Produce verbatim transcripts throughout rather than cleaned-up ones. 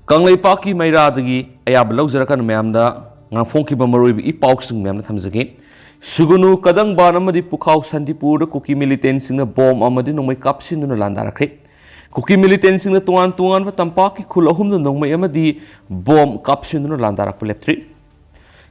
ꯀꯪꯂꯩꯄꯥꯛꯀꯤ ꯃꯩꯔꯥꯗꯒꯤ ꯑꯌꯥꯕ ꯂꯧꯖꯔꯀꯥꯟꯗ ꯃꯌꯥꯝꯗ ꯉꯥꯡꯐꯣꯡꯈꯤꯕ ꯃꯔꯨꯑꯣꯏꯕ ꯏ ꯄꯥꯎꯁꯤꯡ ꯃꯌꯥꯝꯗ ꯊꯝꯖꯒꯦ꯫ ꯁꯨꯒꯨꯅꯨ, ꯀꯗꯪꯕꯥꯟ ꯑꯃꯗꯤ ꯄꯨꯈꯥꯎ ꯁꯥꯟꯇꯤꯄꯨꯔꯗ ꯀꯨꯀꯤ ꯃꯤꯂꯤꯇꯦꯟꯁꯤꯡꯅ ꯕꯣꯝ ꯑꯃꯗꯤ ꯅꯣꯡꯃꯩ ꯀꯥꯞꯁꯤꯟꯗꯨꯅ ꯂꯥꯟꯗꯥꯔꯛꯈ꯭ꯔꯦ꯫ ꯀꯨꯀꯤ ꯃꯤꯂꯤꯇꯦꯟꯁꯤꯡꯅ ꯇꯣꯉꯥꯟ ꯇꯣꯉꯥꯟꯕ ꯇꯝꯄꯥꯛꯀꯤ ꯈꯨꯜ ꯑꯍꯨꯝꯗ ꯅꯣꯡꯃꯩ ꯑꯃꯗꯤ ꯕꯣꯝ ꯀꯥꯞꯁꯤꯟꯗꯨꯅ ꯂꯥꯟꯗꯥꯔꯛꯄ ꯂꯦꯞꯇ꯭ꯔꯤ꯫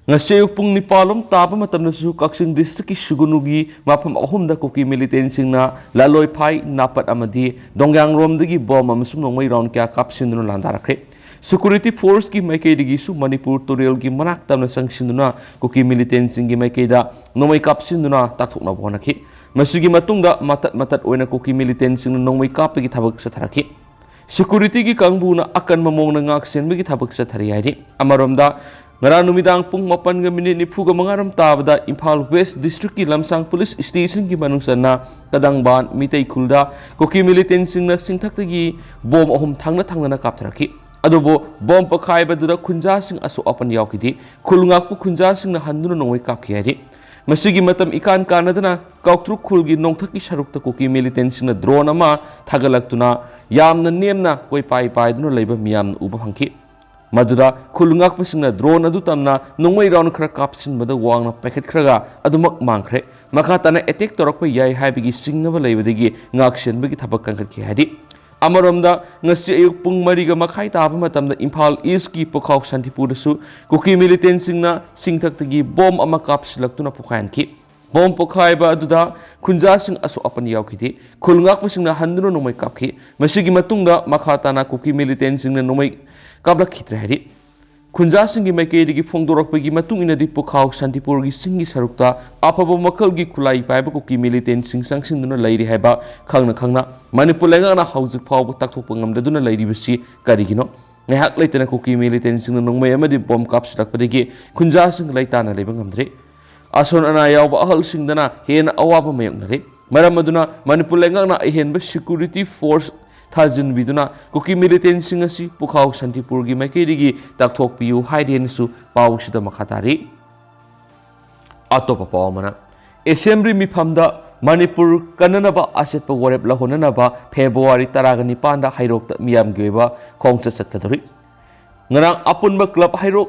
ꯉꯁꯤ ꯑꯌꯨꯛ ꯄꯨꯡ ꯅꯤꯄꯥꯜ ꯂꯣꯝ ꯇꯥꯕ ꯃꯇꯝꯗꯁꯨ ꯀꯛꯆꯤꯡ ꯗꯤꯁꯇ꯭ꯔꯤꯛꯀꯤ ꯁꯨꯒꯨꯅꯨꯒꯤ ꯃꯐꯝ ꯑꯍꯨꯝꯗ ꯀꯨꯀꯤ ꯃꯤꯂꯤꯇꯦꯟꯁꯤꯡꯅ ꯂꯥꯂꯣꯏꯐꯥꯏ, ꯅꯥꯄꯠ ꯑꯃꯗꯤ ꯗꯣꯡꯒ꯭ꯌꯥꯡꯔꯣꯝꯗꯒꯤ ꯕꯣꯝ ꯑꯃꯁꯨꯡ ꯅꯣꯡꯃꯩ ꯔꯥꯎꯟ ꯀꯌꯥ ꯀꯥꯞꯁꯤꯟꯗꯨꯅ ꯂꯥꯟꯗꯥꯔꯛꯈ꯭ꯔꯦ꯫ ꯁꯦꯀ꯭ꯌꯨꯔꯤꯇꯤ ꯐꯣꯔꯁꯀꯤ ꯃꯥꯏꯀꯩꯗꯒꯤꯁꯨ ꯃꯅꯤꯄꯨꯔ ꯇꯨꯔꯦꯜꯒꯤ ꯃꯅꯥꯛ ꯇꯝꯅ ꯆꯪꯁꯤꯟꯗꯨꯅ ꯀꯨꯀꯤ ꯃꯤꯂꯤꯇꯦꯟꯁꯤꯡꯒꯤ ꯃꯥꯏꯀꯩꯗ ꯅꯣꯡꯃꯩ ꯀꯥꯞꯁꯤꯟꯗꯨꯅ ꯇꯥꯛꯊꯣꯛꯅꯕ ꯍꯣꯠꯅꯈꯤ꯫ ꯃꯁꯤꯒꯤ ꯃꯇꯨꯡꯗ ꯃꯇꯠ ꯃꯇꯠ ꯑꯣꯏꯅ ꯀꯨꯀꯤ ꯃꯤꯂꯤꯇꯦꯟꯁꯤꯡꯅ ꯅꯣꯡꯃꯩ ꯀꯥꯞꯄꯒꯤ ꯊꯕꯛ ꯆꯠꯊꯔꯛꯈꯤ꯫ ꯁꯦꯀ꯭ꯌꯨꯔꯤꯇꯤꯒꯤ ꯀꯥꯡꯕꯨꯅ ꯑꯀꯟꯕ ꯃꯑꯣꯡꯗ ꯉꯥꯛ ꯁꯦꯟꯕꯒꯤ ꯊꯕꯛ ꯆꯠꯊꯔꯤ ꯍꯥꯏꯔꯤ꯫ ꯑꯃꯔꯣꯝꯗ, ꯉꯔꯥꯡ ꯅꯨꯃꯤꯗꯥꯡ ꯄꯨꯡ ꯃꯥꯄꯟꯒ ꯃꯤꯅꯤꯠ ꯅꯤꯐꯨꯒ ꯃꯉꯥ ꯔꯣꯝ ꯇꯥꯕꯗ ꯏꯝꯐꯥꯜ ꯋꯦꯁ ꯗꯤꯁꯇ꯭ꯔꯤꯛꯀꯤ ꯂꯝꯁꯥꯡ ꯄꯨꯂꯤꯁ ꯁ꯭ꯇꯦꯁꯟꯒꯤ ꯃꯅꯨꯡ ꯆꯟꯅ ꯀꯗꯪꯕꯥꯟ ꯃꯤꯇꯩ ꯈꯨꯜꯗ ꯀꯨꯀꯤ ꯃꯤꯂꯤꯇꯦꯟꯁꯤꯡꯅ ꯆꯤꯡꯊꯛꯇꯒꯤ ꯕꯣꯝ ꯑꯍꯨꯝ ꯊꯪꯅ ꯊꯪꯅꯅ ꯀꯥꯞꯊꯔꯛꯈꯤ꯫ ꯑꯗꯨꯕꯨ ꯕꯣꯝ ꯄꯣꯈꯥꯏꯕꯗꯨꯗ ꯈꯨꯟꯖꯥꯁꯤꯡ ꯑꯁꯣꯛ ꯑꯄꯟ ꯌꯥꯎꯈꯤꯗꯦ꯫ ꯈꯨꯜ ꯉꯥꯛꯄ ꯈꯨꯟꯖꯥꯁꯤꯡꯅ ꯍꯟꯗꯨꯅ ꯅꯣꯡꯃꯩ ꯀꯥꯞꯈꯤ ꯍꯥꯏꯔꯤ꯫ ꯃꯁꯤꯒꯤ ꯃꯇꯝ ꯏꯀꯥꯟ ꯀꯥꯟꯅꯗꯅ ꯀꯥꯎꯇ꯭ꯔꯨꯛ ꯈꯨꯜꯒꯤ ꯅꯣꯡꯊꯛꯀꯤ ꯁꯔꯨꯛꯇ ꯀꯨꯀꯤ ꯃꯤꯂꯤꯇꯦꯟꯁꯤꯡꯅ ꯗ꯭ꯔꯣꯟ ꯑꯃ ꯊꯥꯒꯠꯂꯛꯇꯨꯅ ꯌꯥꯝꯅ ꯅꯦꯝꯅ ꯀꯣꯏꯄꯥꯏ ꯄꯥꯏꯗꯨꯅ ꯂꯩꯕ ꯃꯤꯌꯥꯝꯅ ꯎꯕ ꯐꯪꯈꯤ꯫ ꯃꯗꯨꯗ ꯈꯨꯜ ꯉꯥꯛꯄꯁꯤꯡꯅ ꯗ꯭ꯔꯣꯟ ꯑꯗꯨ ꯇꯝꯅ ꯅꯣꯡꯃꯩ ꯔꯥꯎꯟ ꯈꯔ ꯀꯥꯞꯁꯤꯟꯕꯗ ꯋꯥꯡꯅ ꯄꯥꯏꯈꯠꯈ꯭ꯔꯒ ꯑꯗꯨꯃꯛ ꯃꯥꯡꯈ꯭ꯔꯦ꯫ ꯃꯈꯥ ꯇꯥꯅ ꯑꯦꯇꯦꯛ ꯇꯧꯔꯛꯄ ꯌꯥꯏ ꯍꯥꯏꯕꯒꯤ ꯆꯤꯡꯅꯕ ꯂꯩꯕꯗꯒꯤ ꯉꯥꯛ ꯁꯦꯟꯕꯒꯤ ꯊꯕꯛ ꯀꯟꯈꯠꯈꯤ ꯍꯥꯏꯔꯤ꯫ ꯑꯃꯔꯣꯝꯗ, ꯉꯁꯤ ꯑꯌꯨꯛ ꯄꯨꯡ ꯃꯔꯤꯒ ꯃꯈꯥꯏ ꯇꯥꯕ ꯃꯇꯝꯗ ꯏꯝꯐꯥꯜ ꯏꯁꯀꯤ ꯄꯨꯈꯥꯎ ꯁꯥꯟꯇꯤꯄꯨꯔꯗꯁꯨ ꯀꯨꯀꯤ ꯃꯤꯂꯤꯇꯦꯟꯁꯤꯡꯅ ꯆꯤꯡꯊꯛꯇꯒꯤ ꯕꯣꯝ ꯑꯃ ꯀꯥꯞꯁꯤꯜꯂꯛꯇꯨꯅ ꯄꯣꯈꯥꯏꯍꯟꯈꯤ꯫ ꯕꯣꯝ ꯄꯣꯈꯥꯏꯕ ꯑꯗꯨꯗ ꯈꯨꯟꯖꯥꯁꯤꯡ ꯑꯁꯣꯛ ꯑꯄꯟ ꯌꯥꯎꯈꯤꯗꯦ꯫ ꯈꯨꯜ ꯉꯥꯛꯄꯁꯤꯡꯅ ꯍꯟꯗꯨꯅ ꯅꯣꯡꯃꯩ ꯀꯥꯞꯈꯤ꯫ ꯃꯁꯤꯒꯤ ꯃꯇꯨꯡꯗ ꯃꯈꯥ ꯇꯥꯅ ꯀꯨꯀꯤ ꯃꯤꯂꯤꯇꯦꯟꯁꯤꯡꯅ ꯅꯣꯡꯃꯩ ꯀꯥꯞꯂꯛꯈꯤꯗ꯭ꯔꯦ ꯍꯥꯏꯔꯤ꯫ ꯈꯨꯟꯖꯥꯁꯤꯡꯒꯤ ꯃꯥꯏꯀꯩꯗꯒꯤ ꯐꯣꯡꯗꯣꯔꯛꯄꯒꯤ ꯃꯇꯨꯡ ꯏꯟꯅꯗꯤ, ꯄꯨꯈꯥꯎ ꯁꯥꯟꯇꯤꯄꯨꯔꯒꯤ ꯆꯤꯡꯒꯤ ꯁꯔꯨꯛꯇ ꯑꯐꯕ ꯃꯈꯜꯒꯤ ꯈꯨꯠꯂꯥꯏ ꯄꯥꯏꯕ ꯀꯨꯀꯤ ꯃꯤꯂꯤꯇꯦꯟꯁꯤꯡ ꯆꯪꯁꯤꯟꯗꯨꯅ ꯂꯩꯔꯤ ꯍꯥꯏꯕ ꯈꯪꯅ ꯈꯪꯅ ꯃꯅꯤꯄꯨꯔ ꯂꯩꯉꯥꯛꯅ ꯍꯧꯖꯤꯛ ꯐꯥꯎꯕ ꯇꯥꯛꯊꯣꯛꯄ ꯉꯝꯗꯗꯨꯅ ꯂꯩꯔꯤꯕꯁꯤ ꯀꯔꯤꯒꯤꯅꯣ? ꯉꯥꯏꯍꯥꯛ ꯂꯩꯇꯅ ꯀꯨꯀꯤ ꯃꯤꯂꯤꯇꯦꯟꯁꯤꯡꯅ ꯅꯣꯡꯃꯩ ꯑꯃꯗꯤ ꯕꯣꯝ ꯀꯥꯞꯁꯤꯜꯂꯛꯄꯗꯒꯤ ꯈꯨꯟꯖꯥꯁꯤꯡ ꯂꯩꯇꯥꯅ ꯂꯩꯕ ꯉꯝꯗ꯭ꯔꯦ꯫ ꯑꯁꯣꯟ ꯑꯅꯥ ꯌꯥꯎꯕ ꯑꯍꯜꯁꯤꯡꯗꯅ ꯍꯦꯟꯅ ꯑꯋꯥꯕ ꯃꯥꯌꯣꯛꯅꯔꯦ꯫ ꯃꯔꯝ ꯑꯗꯨꯅ ꯃꯅꯤꯄꯨꯔ ꯂꯩꯉꯥꯛꯅ ꯑꯍꯦꯟꯕ ꯁꯦꯀ꯭ꯌꯨꯔꯤꯇꯤ ꯐꯣꯔꯁ ꯊꯥꯖꯤꯟꯕꯤꯗꯨꯅ ꯀꯨꯀꯤ ꯃꯤꯂꯤꯇꯦꯟꯁꯤꯡ ꯑꯁꯤ ꯄꯨꯈꯥꯎ ꯁꯥꯟꯇꯤꯄꯨꯔꯒꯤ ꯃꯥꯏꯀꯩꯗꯒꯤ ꯇꯥꯛꯊꯣꯛꯄꯤꯌꯨ ꯍꯥꯏꯔꯦꯅꯁꯨ ꯄꯥꯎꯁꯤꯗ ꯃꯈꯥ ꯇꯥꯔꯤ꯫ ꯑꯇꯣꯞꯄ ꯄꯥꯎ ꯑꯃꯅ, ꯑꯦꯁꯦꯝꯕ꯭ꯂꯤ ꯃꯤꯐꯝꯗ ꯃꯅꯤꯄꯨꯔ ꯀꯟꯅꯅꯕ ꯑꯆꯦꯠꯄ ꯋꯥꯔꯦꯞ ꯂꯧꯍꯟꯅꯅꯕ ꯐꯦꯕ꯭ꯔꯨꯋꯥꯔꯤ ꯇꯔꯥꯒ ꯅꯤꯄꯥꯟꯗ ꯍꯩꯔꯣꯛꯇ ꯃꯤꯌꯥꯝꯒꯤ ꯑꯣꯏꯕ ꯈꯣꯡꯆꯠ ꯆꯠꯀꯗꯧꯔꯤ꯫ ꯉꯔꯥꯡ ꯑꯄꯨꯟꯕ ꯀ꯭ꯂꯕ ꯍꯩꯔꯣꯛ,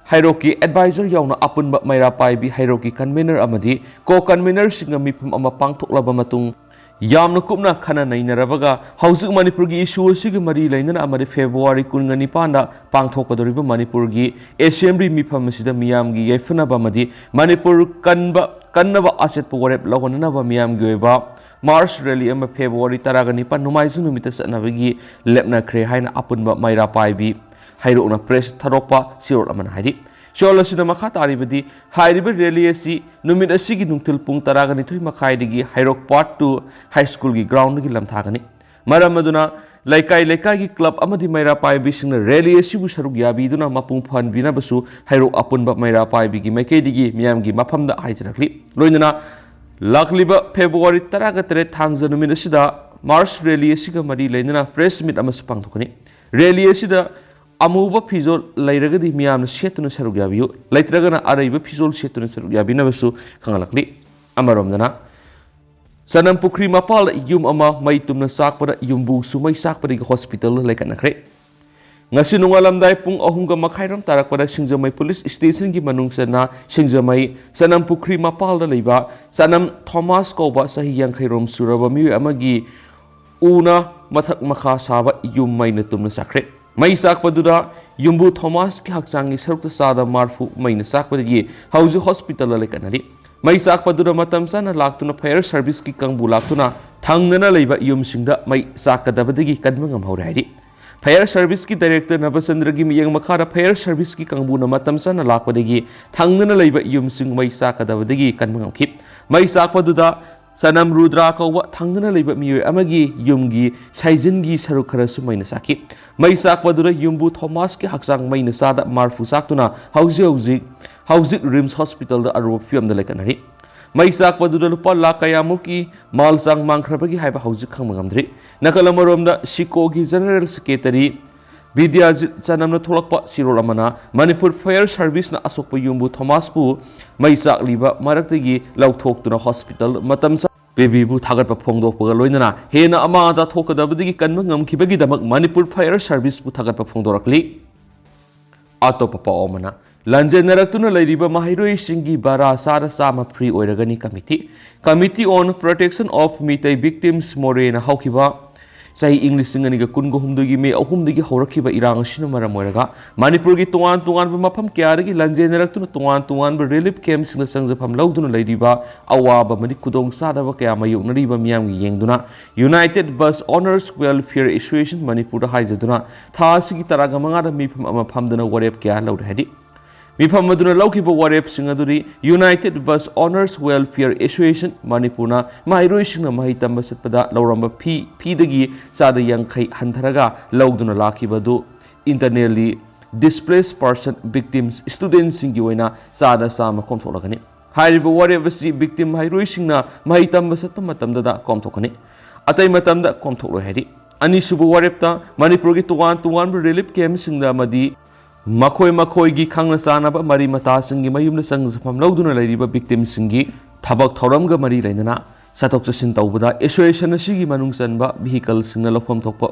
ꯍꯩꯔꯣꯛꯀꯤ ꯑꯦꯗꯚꯥꯏꯖꯔ ꯌꯥꯎꯅ ꯑꯄꯨꯟꯕ ꯃꯩꯔꯥ ꯄꯥꯏꯕꯤ ꯍꯩꯔꯣꯛꯀꯤ ꯀꯟꯚꯦꯅꯔ ꯑꯃꯗꯤ ꯀꯣ ꯀꯟꯚꯦꯅꯔꯁꯤꯡꯒ ꯃꯤꯐꯝ ꯑꯃ ꯄꯥꯡꯊꯣꯛꯂꯕ ꯃꯇꯨꯡ, ꯌꯥꯝꯅ ꯀꯨꯞꯅ ꯈꯟꯅ ꯅꯩꯅꯔꯕꯒ ꯍꯧꯖꯤꯛ ꯃꯅꯤꯄꯨꯔꯒꯤ ꯏꯁꯨ ꯑꯁꯤꯒ ꯃꯔꯤ ꯂꯩꯅꯅ ꯑꯃꯗꯤ ꯐꯦꯕ꯭ꯔꯨꯋꯥꯔꯤ ꯀꯨꯟꯒ ꯅꯤꯄꯥꯟꯗ ꯄꯥꯡꯊꯣꯛꯀꯗꯧꯔꯤꯕ ꯃꯅꯤꯄꯨꯔꯒꯤ ꯑꯦꯁꯦꯝꯕ꯭ꯂꯤ ꯃꯤꯐꯝ ꯑꯁꯤꯗ ꯃꯤꯌꯥꯝꯒꯤ ꯌꯥꯏꯐꯅꯕ ꯑꯃꯗꯤ ꯃꯅꯤꯄꯨꯔ ꯀꯟꯕ, ꯀꯟꯅꯕ ꯑꯆꯦꯠꯄ ꯋꯥꯔꯦꯞ ꯂꯧꯍꯟꯅꯅꯕ ꯃꯤꯌꯥꯝꯒꯤ ꯑꯣꯏꯕ ꯃꯥꯔꯆ ꯔꯦꯂꯤ ꯑꯃ ꯐꯦꯕ꯭ꯔꯨꯋꯥꯔꯤ ꯇꯔꯥꯒ ꯅꯤꯄꯥꯟ ꯅꯣꯡꯃꯥꯏꯖꯤꯡ ꯅꯨꯃꯤꯠꯇ ꯆꯠꯅꯕꯒꯤ ꯂꯦꯞꯅꯈ꯭ꯔꯦ ꯍꯥꯏꯅ ꯑꯄꯨꯟꯕ ꯃꯩꯔꯥ ꯄꯥꯏꯕꯤ ꯍꯩꯔꯣꯛꯅ ꯄ꯭ꯔꯦꯁ ꯊꯥꯗꯣꯛꯄ ꯆꯦꯔꯣꯜ ꯑꯃꯅ ꯍꯥꯏꯔꯤ꯫ ꯆꯦꯔꯣꯜ ꯑꯁꯤꯅ ꯃꯈꯥ ꯇꯥꯔꯤꯕꯗꯤ, ꯍꯥꯏꯔꯤꯕ ꯔꯦꯂꯤ ꯑꯁꯤ ꯅꯨꯃꯤꯠ ꯑꯁꯤꯒꯤ ꯅꯨꯡꯊꯤꯜ ꯄꯨꯡ ꯇꯔꯥꯒ ꯅꯤꯊꯣꯏ ꯃꯈꯥꯏꯗꯒꯤ ꯍꯩꯔꯣꯛ ꯄꯥꯔꯠ ꯇꯨ ꯍꯥꯏ ꯁ꯭ꯀꯨꯜꯒꯤ ꯒ꯭ꯔꯥꯎꯟꯗꯒꯤ ꯂꯝꯊꯥꯒꯅꯤ꯫ ꯃꯔꯝ ꯑꯗꯨꯅ ꯂꯩꯀꯥꯏ ꯂꯩꯀꯥꯏꯒꯤ ꯀ꯭ꯂꯕ ꯑꯃꯗꯤ ꯃꯩꯔꯥ ꯄꯥꯏꯕꯤꯁꯤꯡꯅ ꯔꯦꯂꯤ ꯑꯁꯤꯕꯨ ꯁꯔꯨꯛ ꯌꯥꯕꯤꯗꯨꯅ ꯃꯄꯨꯡ ꯐꯥꯍꯟꯕꯤꯅꯕꯁꯨ ꯍꯩꯔꯣꯛ ꯑꯄꯨꯟꯕ ꯃꯩꯔꯥ ꯄꯥꯏꯕꯤꯒꯤ ꯃꯥꯏꯀꯩꯗꯒꯤ ꯃꯤꯌꯥꯝꯒꯤ ꯃꯐꯝꯗ ꯍꯥꯏꯖꯔꯛꯂꯤ꯫ ꯂꯣꯏꯅꯅ ꯂꯥꯛꯂꯤꯕ ꯐꯦꯕ꯭ꯔꯨꯋꯥꯔꯤ ꯇꯔꯥꯒ ꯇꯔꯦꯠ ꯊꯥꯡꯖ ꯅꯨꯃꯤꯠ ꯑꯁꯤꯗ ꯃꯥꯔꯆ ꯔꯦꯂꯤ ꯑꯁꯤꯒ ꯃꯔꯤ ꯂꯩꯅꯅ ꯄ꯭ꯔꯦꯁ ꯃꯤꯠ ꯑꯃꯁꯨ ꯄꯥꯡꯊꯣꯛꯀꯅꯤ꯫ ꯔꯦꯂꯤ ꯑꯁꯤꯗ ꯑꯃꯨꯕ ꯐꯤꯖꯣꯜ ꯂꯩꯔꯒꯗꯤ ꯃꯤꯌꯥꯝꯅ ꯁꯦꯠꯇꯨꯅ ꯁꯔꯨꯛ ꯌꯥꯕꯤꯌꯨ, ꯂꯩꯇ꯭ꯔꯒꯅ ꯑꯔꯩꯕ ꯐꯤꯖꯣꯜ ꯁꯦꯠꯇꯨꯅ ꯁꯔꯨꯛ ꯌꯥꯕꯤꯅꯕꯁꯨ ꯈꯪꯍꯜꯂꯛꯂꯤ꯫ ꯑꯃꯔꯣꯝꯗꯅ, ꯆꯅꯝ ꯄꯨꯈ꯭ꯔꯤ ꯃꯄꯥꯜꯗ ꯌꯨꯝ ꯑꯃ ꯃꯩ ꯇꯨꯝꯅ ꯆꯥꯛꯄꯗ ꯌꯨꯝꯕꯨꯁꯨ ꯃꯩ ꯆꯥꯛꯄꯗꯒꯤ ꯍꯣꯁꯄꯤꯇꯥꯜꯗ ꯂꯩꯈꯠꯅꯈ꯭ꯔꯦ꯫ ꯉꯁꯤ ꯅꯣꯡꯉꯥꯜꯂꯝꯗꯥꯏ ꯄꯨꯡ ꯑꯍꯨꯝꯒ ꯃꯈꯥꯏꯔꯣꯝ ꯇꯥꯔꯛꯄꯗ ꯁꯤꯡꯖꯃꯩ ꯄꯨꯂꯤꯁ ꯁ꯭ꯇꯦꯁꯟꯒꯤ ꯃꯅꯨꯡ ꯆꯟꯅ ꯁꯤꯡꯖꯃꯩ ꯆꯅꯝ ꯄꯨꯈ꯭ꯔꯤ ꯃꯄꯥꯜꯗ ꯂꯩꯕ ꯆꯅꯝ ꯊꯣꯃꯥꯁ ꯀꯧꯕ ꯆꯍꯤ ꯌꯥꯡꯈꯩꯔꯣꯝ ꯁꯨꯔꯕ ꯃꯤꯑꯣꯏ ꯑꯃꯒꯤ ꯎꯅ ꯃꯊꯛ ꯃꯈꯥ ꯁꯥꯕ ꯌꯨꯝ ꯃꯩꯅ ꯇꯨꯝꯅ ꯆꯥꯛꯈ꯭ꯔꯦ꯫ ꯃꯩ ꯆꯥꯛꯄꯗꯨꯗ ꯌꯨꯝꯕꯨ ꯊꯣꯃꯥꯁꯀꯤ ꯍꯛꯆꯥꯡꯒꯤ ꯁꯔꯨꯛꯇ ꯆꯥꯗ ꯃꯔꯐꯨ ꯃꯩꯅ ꯆꯥꯛꯄꯗꯒꯤ ꯍꯧꯖꯤꯛ ꯍꯣꯁꯄꯤꯇꯥꯜꯗ ꯂꯩꯈꯠꯅꯔꯤ꯫ ꯃꯩ ꯆꯥꯛꯄꯗꯨꯗ ꯃꯇꯝ ꯆꯥꯅ ꯂꯥꯛꯇꯨꯅ ꯐꯥꯌꯔ ꯁꯔꯚꯤꯁꯀꯤ ꯀꯥꯡꯕꯨ ꯂꯥꯛꯇꯨꯅ ꯊꯪꯅꯅ ꯂꯩꯕ ꯌꯨꯝꯁꯤꯡꯗ ꯃꯩ ꯆꯥꯛꯀꯗꯕꯗꯒꯤ ꯀꯟꯕ ꯉꯝꯍꯧꯔꯦ ꯍꯥꯏꯔꯤ꯫ ꯐꯥꯌꯔ ꯁꯔꯚꯤꯁꯀꯤ ꯗꯥꯏꯔꯦꯛꯇꯔ ꯅꯕꯆꯟꯗ꯭ꯔꯒꯤ ꯃꯤꯠꯌꯦꯡ ꯃꯈꯥꯗ ꯐꯥꯌꯔ ꯁꯔꯚꯤꯁꯀꯤ ꯀꯥꯡꯕꯨꯅ ꯃꯇꯝ ꯆꯥꯅ ꯂꯥꯛꯄꯗꯒꯤ ꯊꯪꯅꯅ ꯂꯩꯕ ꯌꯨꯝꯁꯤꯡ ꯃꯩ ꯆꯥꯛꯀꯗꯕꯗꯒꯤ ꯀꯟꯕ ꯉꯝꯈꯤ꯫ ꯃꯩ ꯆꯥꯛꯄꯗꯨꯗ ꯆꯅꯝ ꯔꯨꯗ꯭ꯔꯥ ꯀꯧꯕ ꯊꯪꯅꯅ ꯂꯩꯕ ꯃꯤꯑꯣꯏ ꯑꯃꯒꯤ ꯌꯨꯝꯒꯤ ꯁꯥꯏꯖꯤꯟꯒꯤ ꯁꯔꯨꯛ ꯈꯔꯁꯨ ꯃꯩꯅ ꯆꯥꯛꯈꯤ꯫ ꯃꯩ ꯆꯥꯛꯄꯗꯨꯗ ꯌꯨꯝꯕꯨ ꯊꯣꯃꯥꯁꯀꯤ ꯍꯛꯆꯥꯡ ꯃꯩꯅ ꯆꯥꯗ ꯃꯔꯐꯨ ꯆꯥꯛꯇꯨꯅ ꯍꯧꯖꯤꯛ ꯍꯧꯖꯤꯛ, ꯍꯧꯖꯤꯛ ꯔꯤꯝꯁ ꯍꯣꯁꯄꯤꯇꯥꯜꯗ ꯑꯔꯨꯕ ꯐꯤꯕꯝꯗ ꯂꯩꯈꯠꯅꯔꯤ꯫ ꯃꯩ ꯆꯥꯛꯄꯗꯨꯗ ꯂꯨꯄꯥ ꯂꯥꯈ ꯀꯌꯥꯃꯨꯛꯀꯤ ꯃꯥꯜ ꯆꯥꯡ ꯃꯥꯡꯈ꯭ꯔꯕꯒꯦ ꯍꯥꯏꯕ ꯍꯧꯖꯤꯛ ꯈꯪꯕ ꯉꯝꯗ꯭ꯔꯤ꯫ ꯅꯥꯀꯜ ꯑꯃꯔꯣꯝꯗ, ꯁꯤꯀꯣꯒꯤ ꯖꯦꯅꯔꯦꯜ ꯁꯦꯀ꯭ꯔꯦꯇꯔꯤ ꯕꯤꯗ꯭ꯌꯥꯖꯤꯠ ꯆꯅꯝꯅ ꯊꯣꯛꯂꯛꯄ ꯆꯦꯔꯣꯜ ꯑꯃꯅ ꯃꯅꯤꯄꯨꯔ ꯐꯥꯌꯔ ꯁꯔꯚꯤꯁꯅ ꯑꯁꯣꯛꯄ ꯌꯨꯝꯕꯨ ꯊꯣꯃꯥꯁꯄꯨ ꯃꯩ ꯆꯥꯛꯂꯤꯕ ꯃꯔꯛꯇꯒꯤ ꯂꯧꯊꯣꯛꯇꯨꯅ ꯍꯣꯁꯄꯤꯇꯥꯜ ꯃꯇꯝ ꯆꯥ ꯄꯤꯕꯤꯕꯨ ꯊꯥꯒꯠꯄ ꯐꯣꯡꯗꯣꯛꯄꯒ ꯂꯣꯏꯅꯅ ꯍꯦꯟꯅ ꯑꯃꯥꯡ ꯑꯇꯥ ꯊꯣꯛꯀꯗꯕꯗꯒꯤ ꯀꯟꯕ ꯉꯝꯈꯤꯕꯒꯤꯗꯃꯛ ꯃꯅꯤꯄꯨꯔ ꯐꯥꯌꯔ ꯁꯔꯚꯤꯁꯄꯨ ꯊꯥꯒꯠꯄ ꯐꯣꯡꯗꯣꯔꯛꯂꯤ꯫ ꯑꯇꯣꯞꯄ ꯄꯥꯎ ꯑꯃꯅ, ꯂꯥꯟꯖꯦꯟꯅꯔꯛꯇꯨꯅ ꯂꯩꯔꯤꯕ ꯃꯍꯩꯔꯣꯏꯁꯤꯡꯒꯤ ꯚꯔꯥ ꯆꯥꯗ ꯆꯥꯝꯃ free ꯑꯣꯏꯔꯒꯅꯤ꯫ Committee, Committee on Protection of Meitei Victims, ꯃꯣꯔꯦꯅ ꯍꯧꯈꯤꯕ ꯆꯍꯤ ꯏꯪ ꯂꯤꯁꯤꯡ ꯑꯅꯤꯒ ꯀꯨꯟꯒ ꯍꯨꯝꯗꯣꯏꯒꯤ ꯃꯦ ꯑꯍꯨꯝꯗꯒꯤ ꯍꯧꯔꯛꯈꯤꯕ ꯏꯔꯥꯡ ꯑꯁꯤꯅ ꯃꯔꯝ ꯑꯣꯏꯔꯒ ꯃꯅꯤꯄꯨꯔꯒꯤ ꯇꯣꯉꯥꯟ ꯇꯣꯉꯥꯟꯕ ꯃꯐꯝ ꯀꯌꯥꯗꯒꯤ ꯂꯥꯟꯖꯦꯟꯅꯔꯛꯇꯨꯅ ꯇꯣꯉꯥꯟ ꯇꯣꯉꯥꯟꯕ relief camp ꯁꯤꯡꯗ ꯆꯪꯖꯐꯝ ꯂꯧꯗꯨꯅ ꯂꯩꯔꯤꯕ ꯑꯋꯥꯕ ꯑꯃꯗꯤ ꯈꯨꯗꯣꯡꯆꯥꯗꯕ ꯀꯌꯥ ꯃꯥꯌꯣꯛꯅꯔꯤꯕ ꯃꯤꯌꯥꯝꯒꯤ ꯌꯦꯡꯗꯨꯅ United Bus Owners Welfare Association ꯃꯅꯤꯄꯨꯔꯗ ꯍꯥꯏꯖꯗꯨꯅ ꯊꯥ ꯑꯁꯤꯒꯤ ꯇꯔꯥꯒ ꯃꯉꯥꯗ ꯃꯤꯐꯝ ꯑꯃ ꯐꯝꯗꯨꯅ ꯋꯥꯔꯦꯞ ꯀꯌꯥ ꯂꯧꯔꯦ ꯍꯥꯏꯗꯤ, ꯃꯤꯐꯝ ꯑꯗꯨꯅ ꯂꯧꯈꯤꯕ ꯋꯥꯔꯦꯞꯁꯤꯡ ꯑꯗꯨꯗꯤ United Bus Owners Welfare Association ꯃꯅꯤꯄꯨꯔꯅ ꯃꯍꯩꯔꯣꯏꯁꯤꯡꯅ ꯃꯍꯩ ꯇꯝꯕ ꯆꯠꯄꯗ ꯂꯧꯔꯝꯕ ꯐꯤ, ꯐꯤꯗꯒꯤ ꯆꯥꯗ ꯌꯥꯡꯈꯩ ꯍꯟꯊꯔꯒ ꯂꯧꯗꯨꯅ ꯂꯥꯛꯈꯤꯕ ꯑꯗꯨ internally displaced person victims student ꯁꯤꯡꯒꯤ ꯑꯣꯏꯅ ꯆꯥꯗ ꯆꯥꯝꯃ ꯀꯣꯝꯊꯣꯛꯂꯒꯅꯤ꯫ ꯍꯥꯏꯔꯤꯕ ꯋꯥꯔꯦꯞ ꯑꯁꯤ victim ꯃꯍꯩꯔꯣꯏꯁꯤꯡꯅ ꯃꯍꯩ ꯇꯝꯕ ꯆꯠꯄ ꯃꯇꯝꯗꯗ ꯀꯣꯝꯊꯣꯛꯀꯅꯤ, ꯑꯇꯩ ꯃꯇꯝꯗ ꯀꯣꯝꯊꯣꯛꯂꯣꯏ ꯍꯥꯏꯔꯤ꯫ ꯑꯅꯤꯁꯨꯕ ꯋꯥꯔꯦꯞꯇ ꯃꯅꯤꯄꯨꯔꯒꯤ ꯇꯣꯉꯥꯟ ꯇꯣꯉꯥꯟꯕ relief camp ꯁꯤꯡꯗ ꯑꯃꯗꯤ ꯃꯈꯣꯏ ꯃꯈꯣꯏꯒꯤ ꯈꯪꯅ ꯆꯥꯟꯅꯕ ꯃꯔꯤ ꯃꯇꯥꯁꯤꯡꯒꯤ ꯃꯌꯨꯝꯗ ꯆꯪꯖꯐꯝ ꯂꯧꯗꯨꯅ ꯂꯩꯔꯤꯕ victim ꯁꯤꯡꯒꯤ ꯊꯕꯛ ꯊꯧꯔꯝꯒ ꯃꯔꯤ ꯂꯩꯅꯅ ꯆꯠꯊꯣꯛ ꯆꯠꯁꯤꯟ ꯇꯧꯕꯗ association ꯑꯁꯤꯒꯤ ꯃꯅꯨꯡ ꯆꯟꯕ vehicle ꯁꯤꯡꯅ ꯂꯧꯐꯝ ꯊꯣꯛꯄ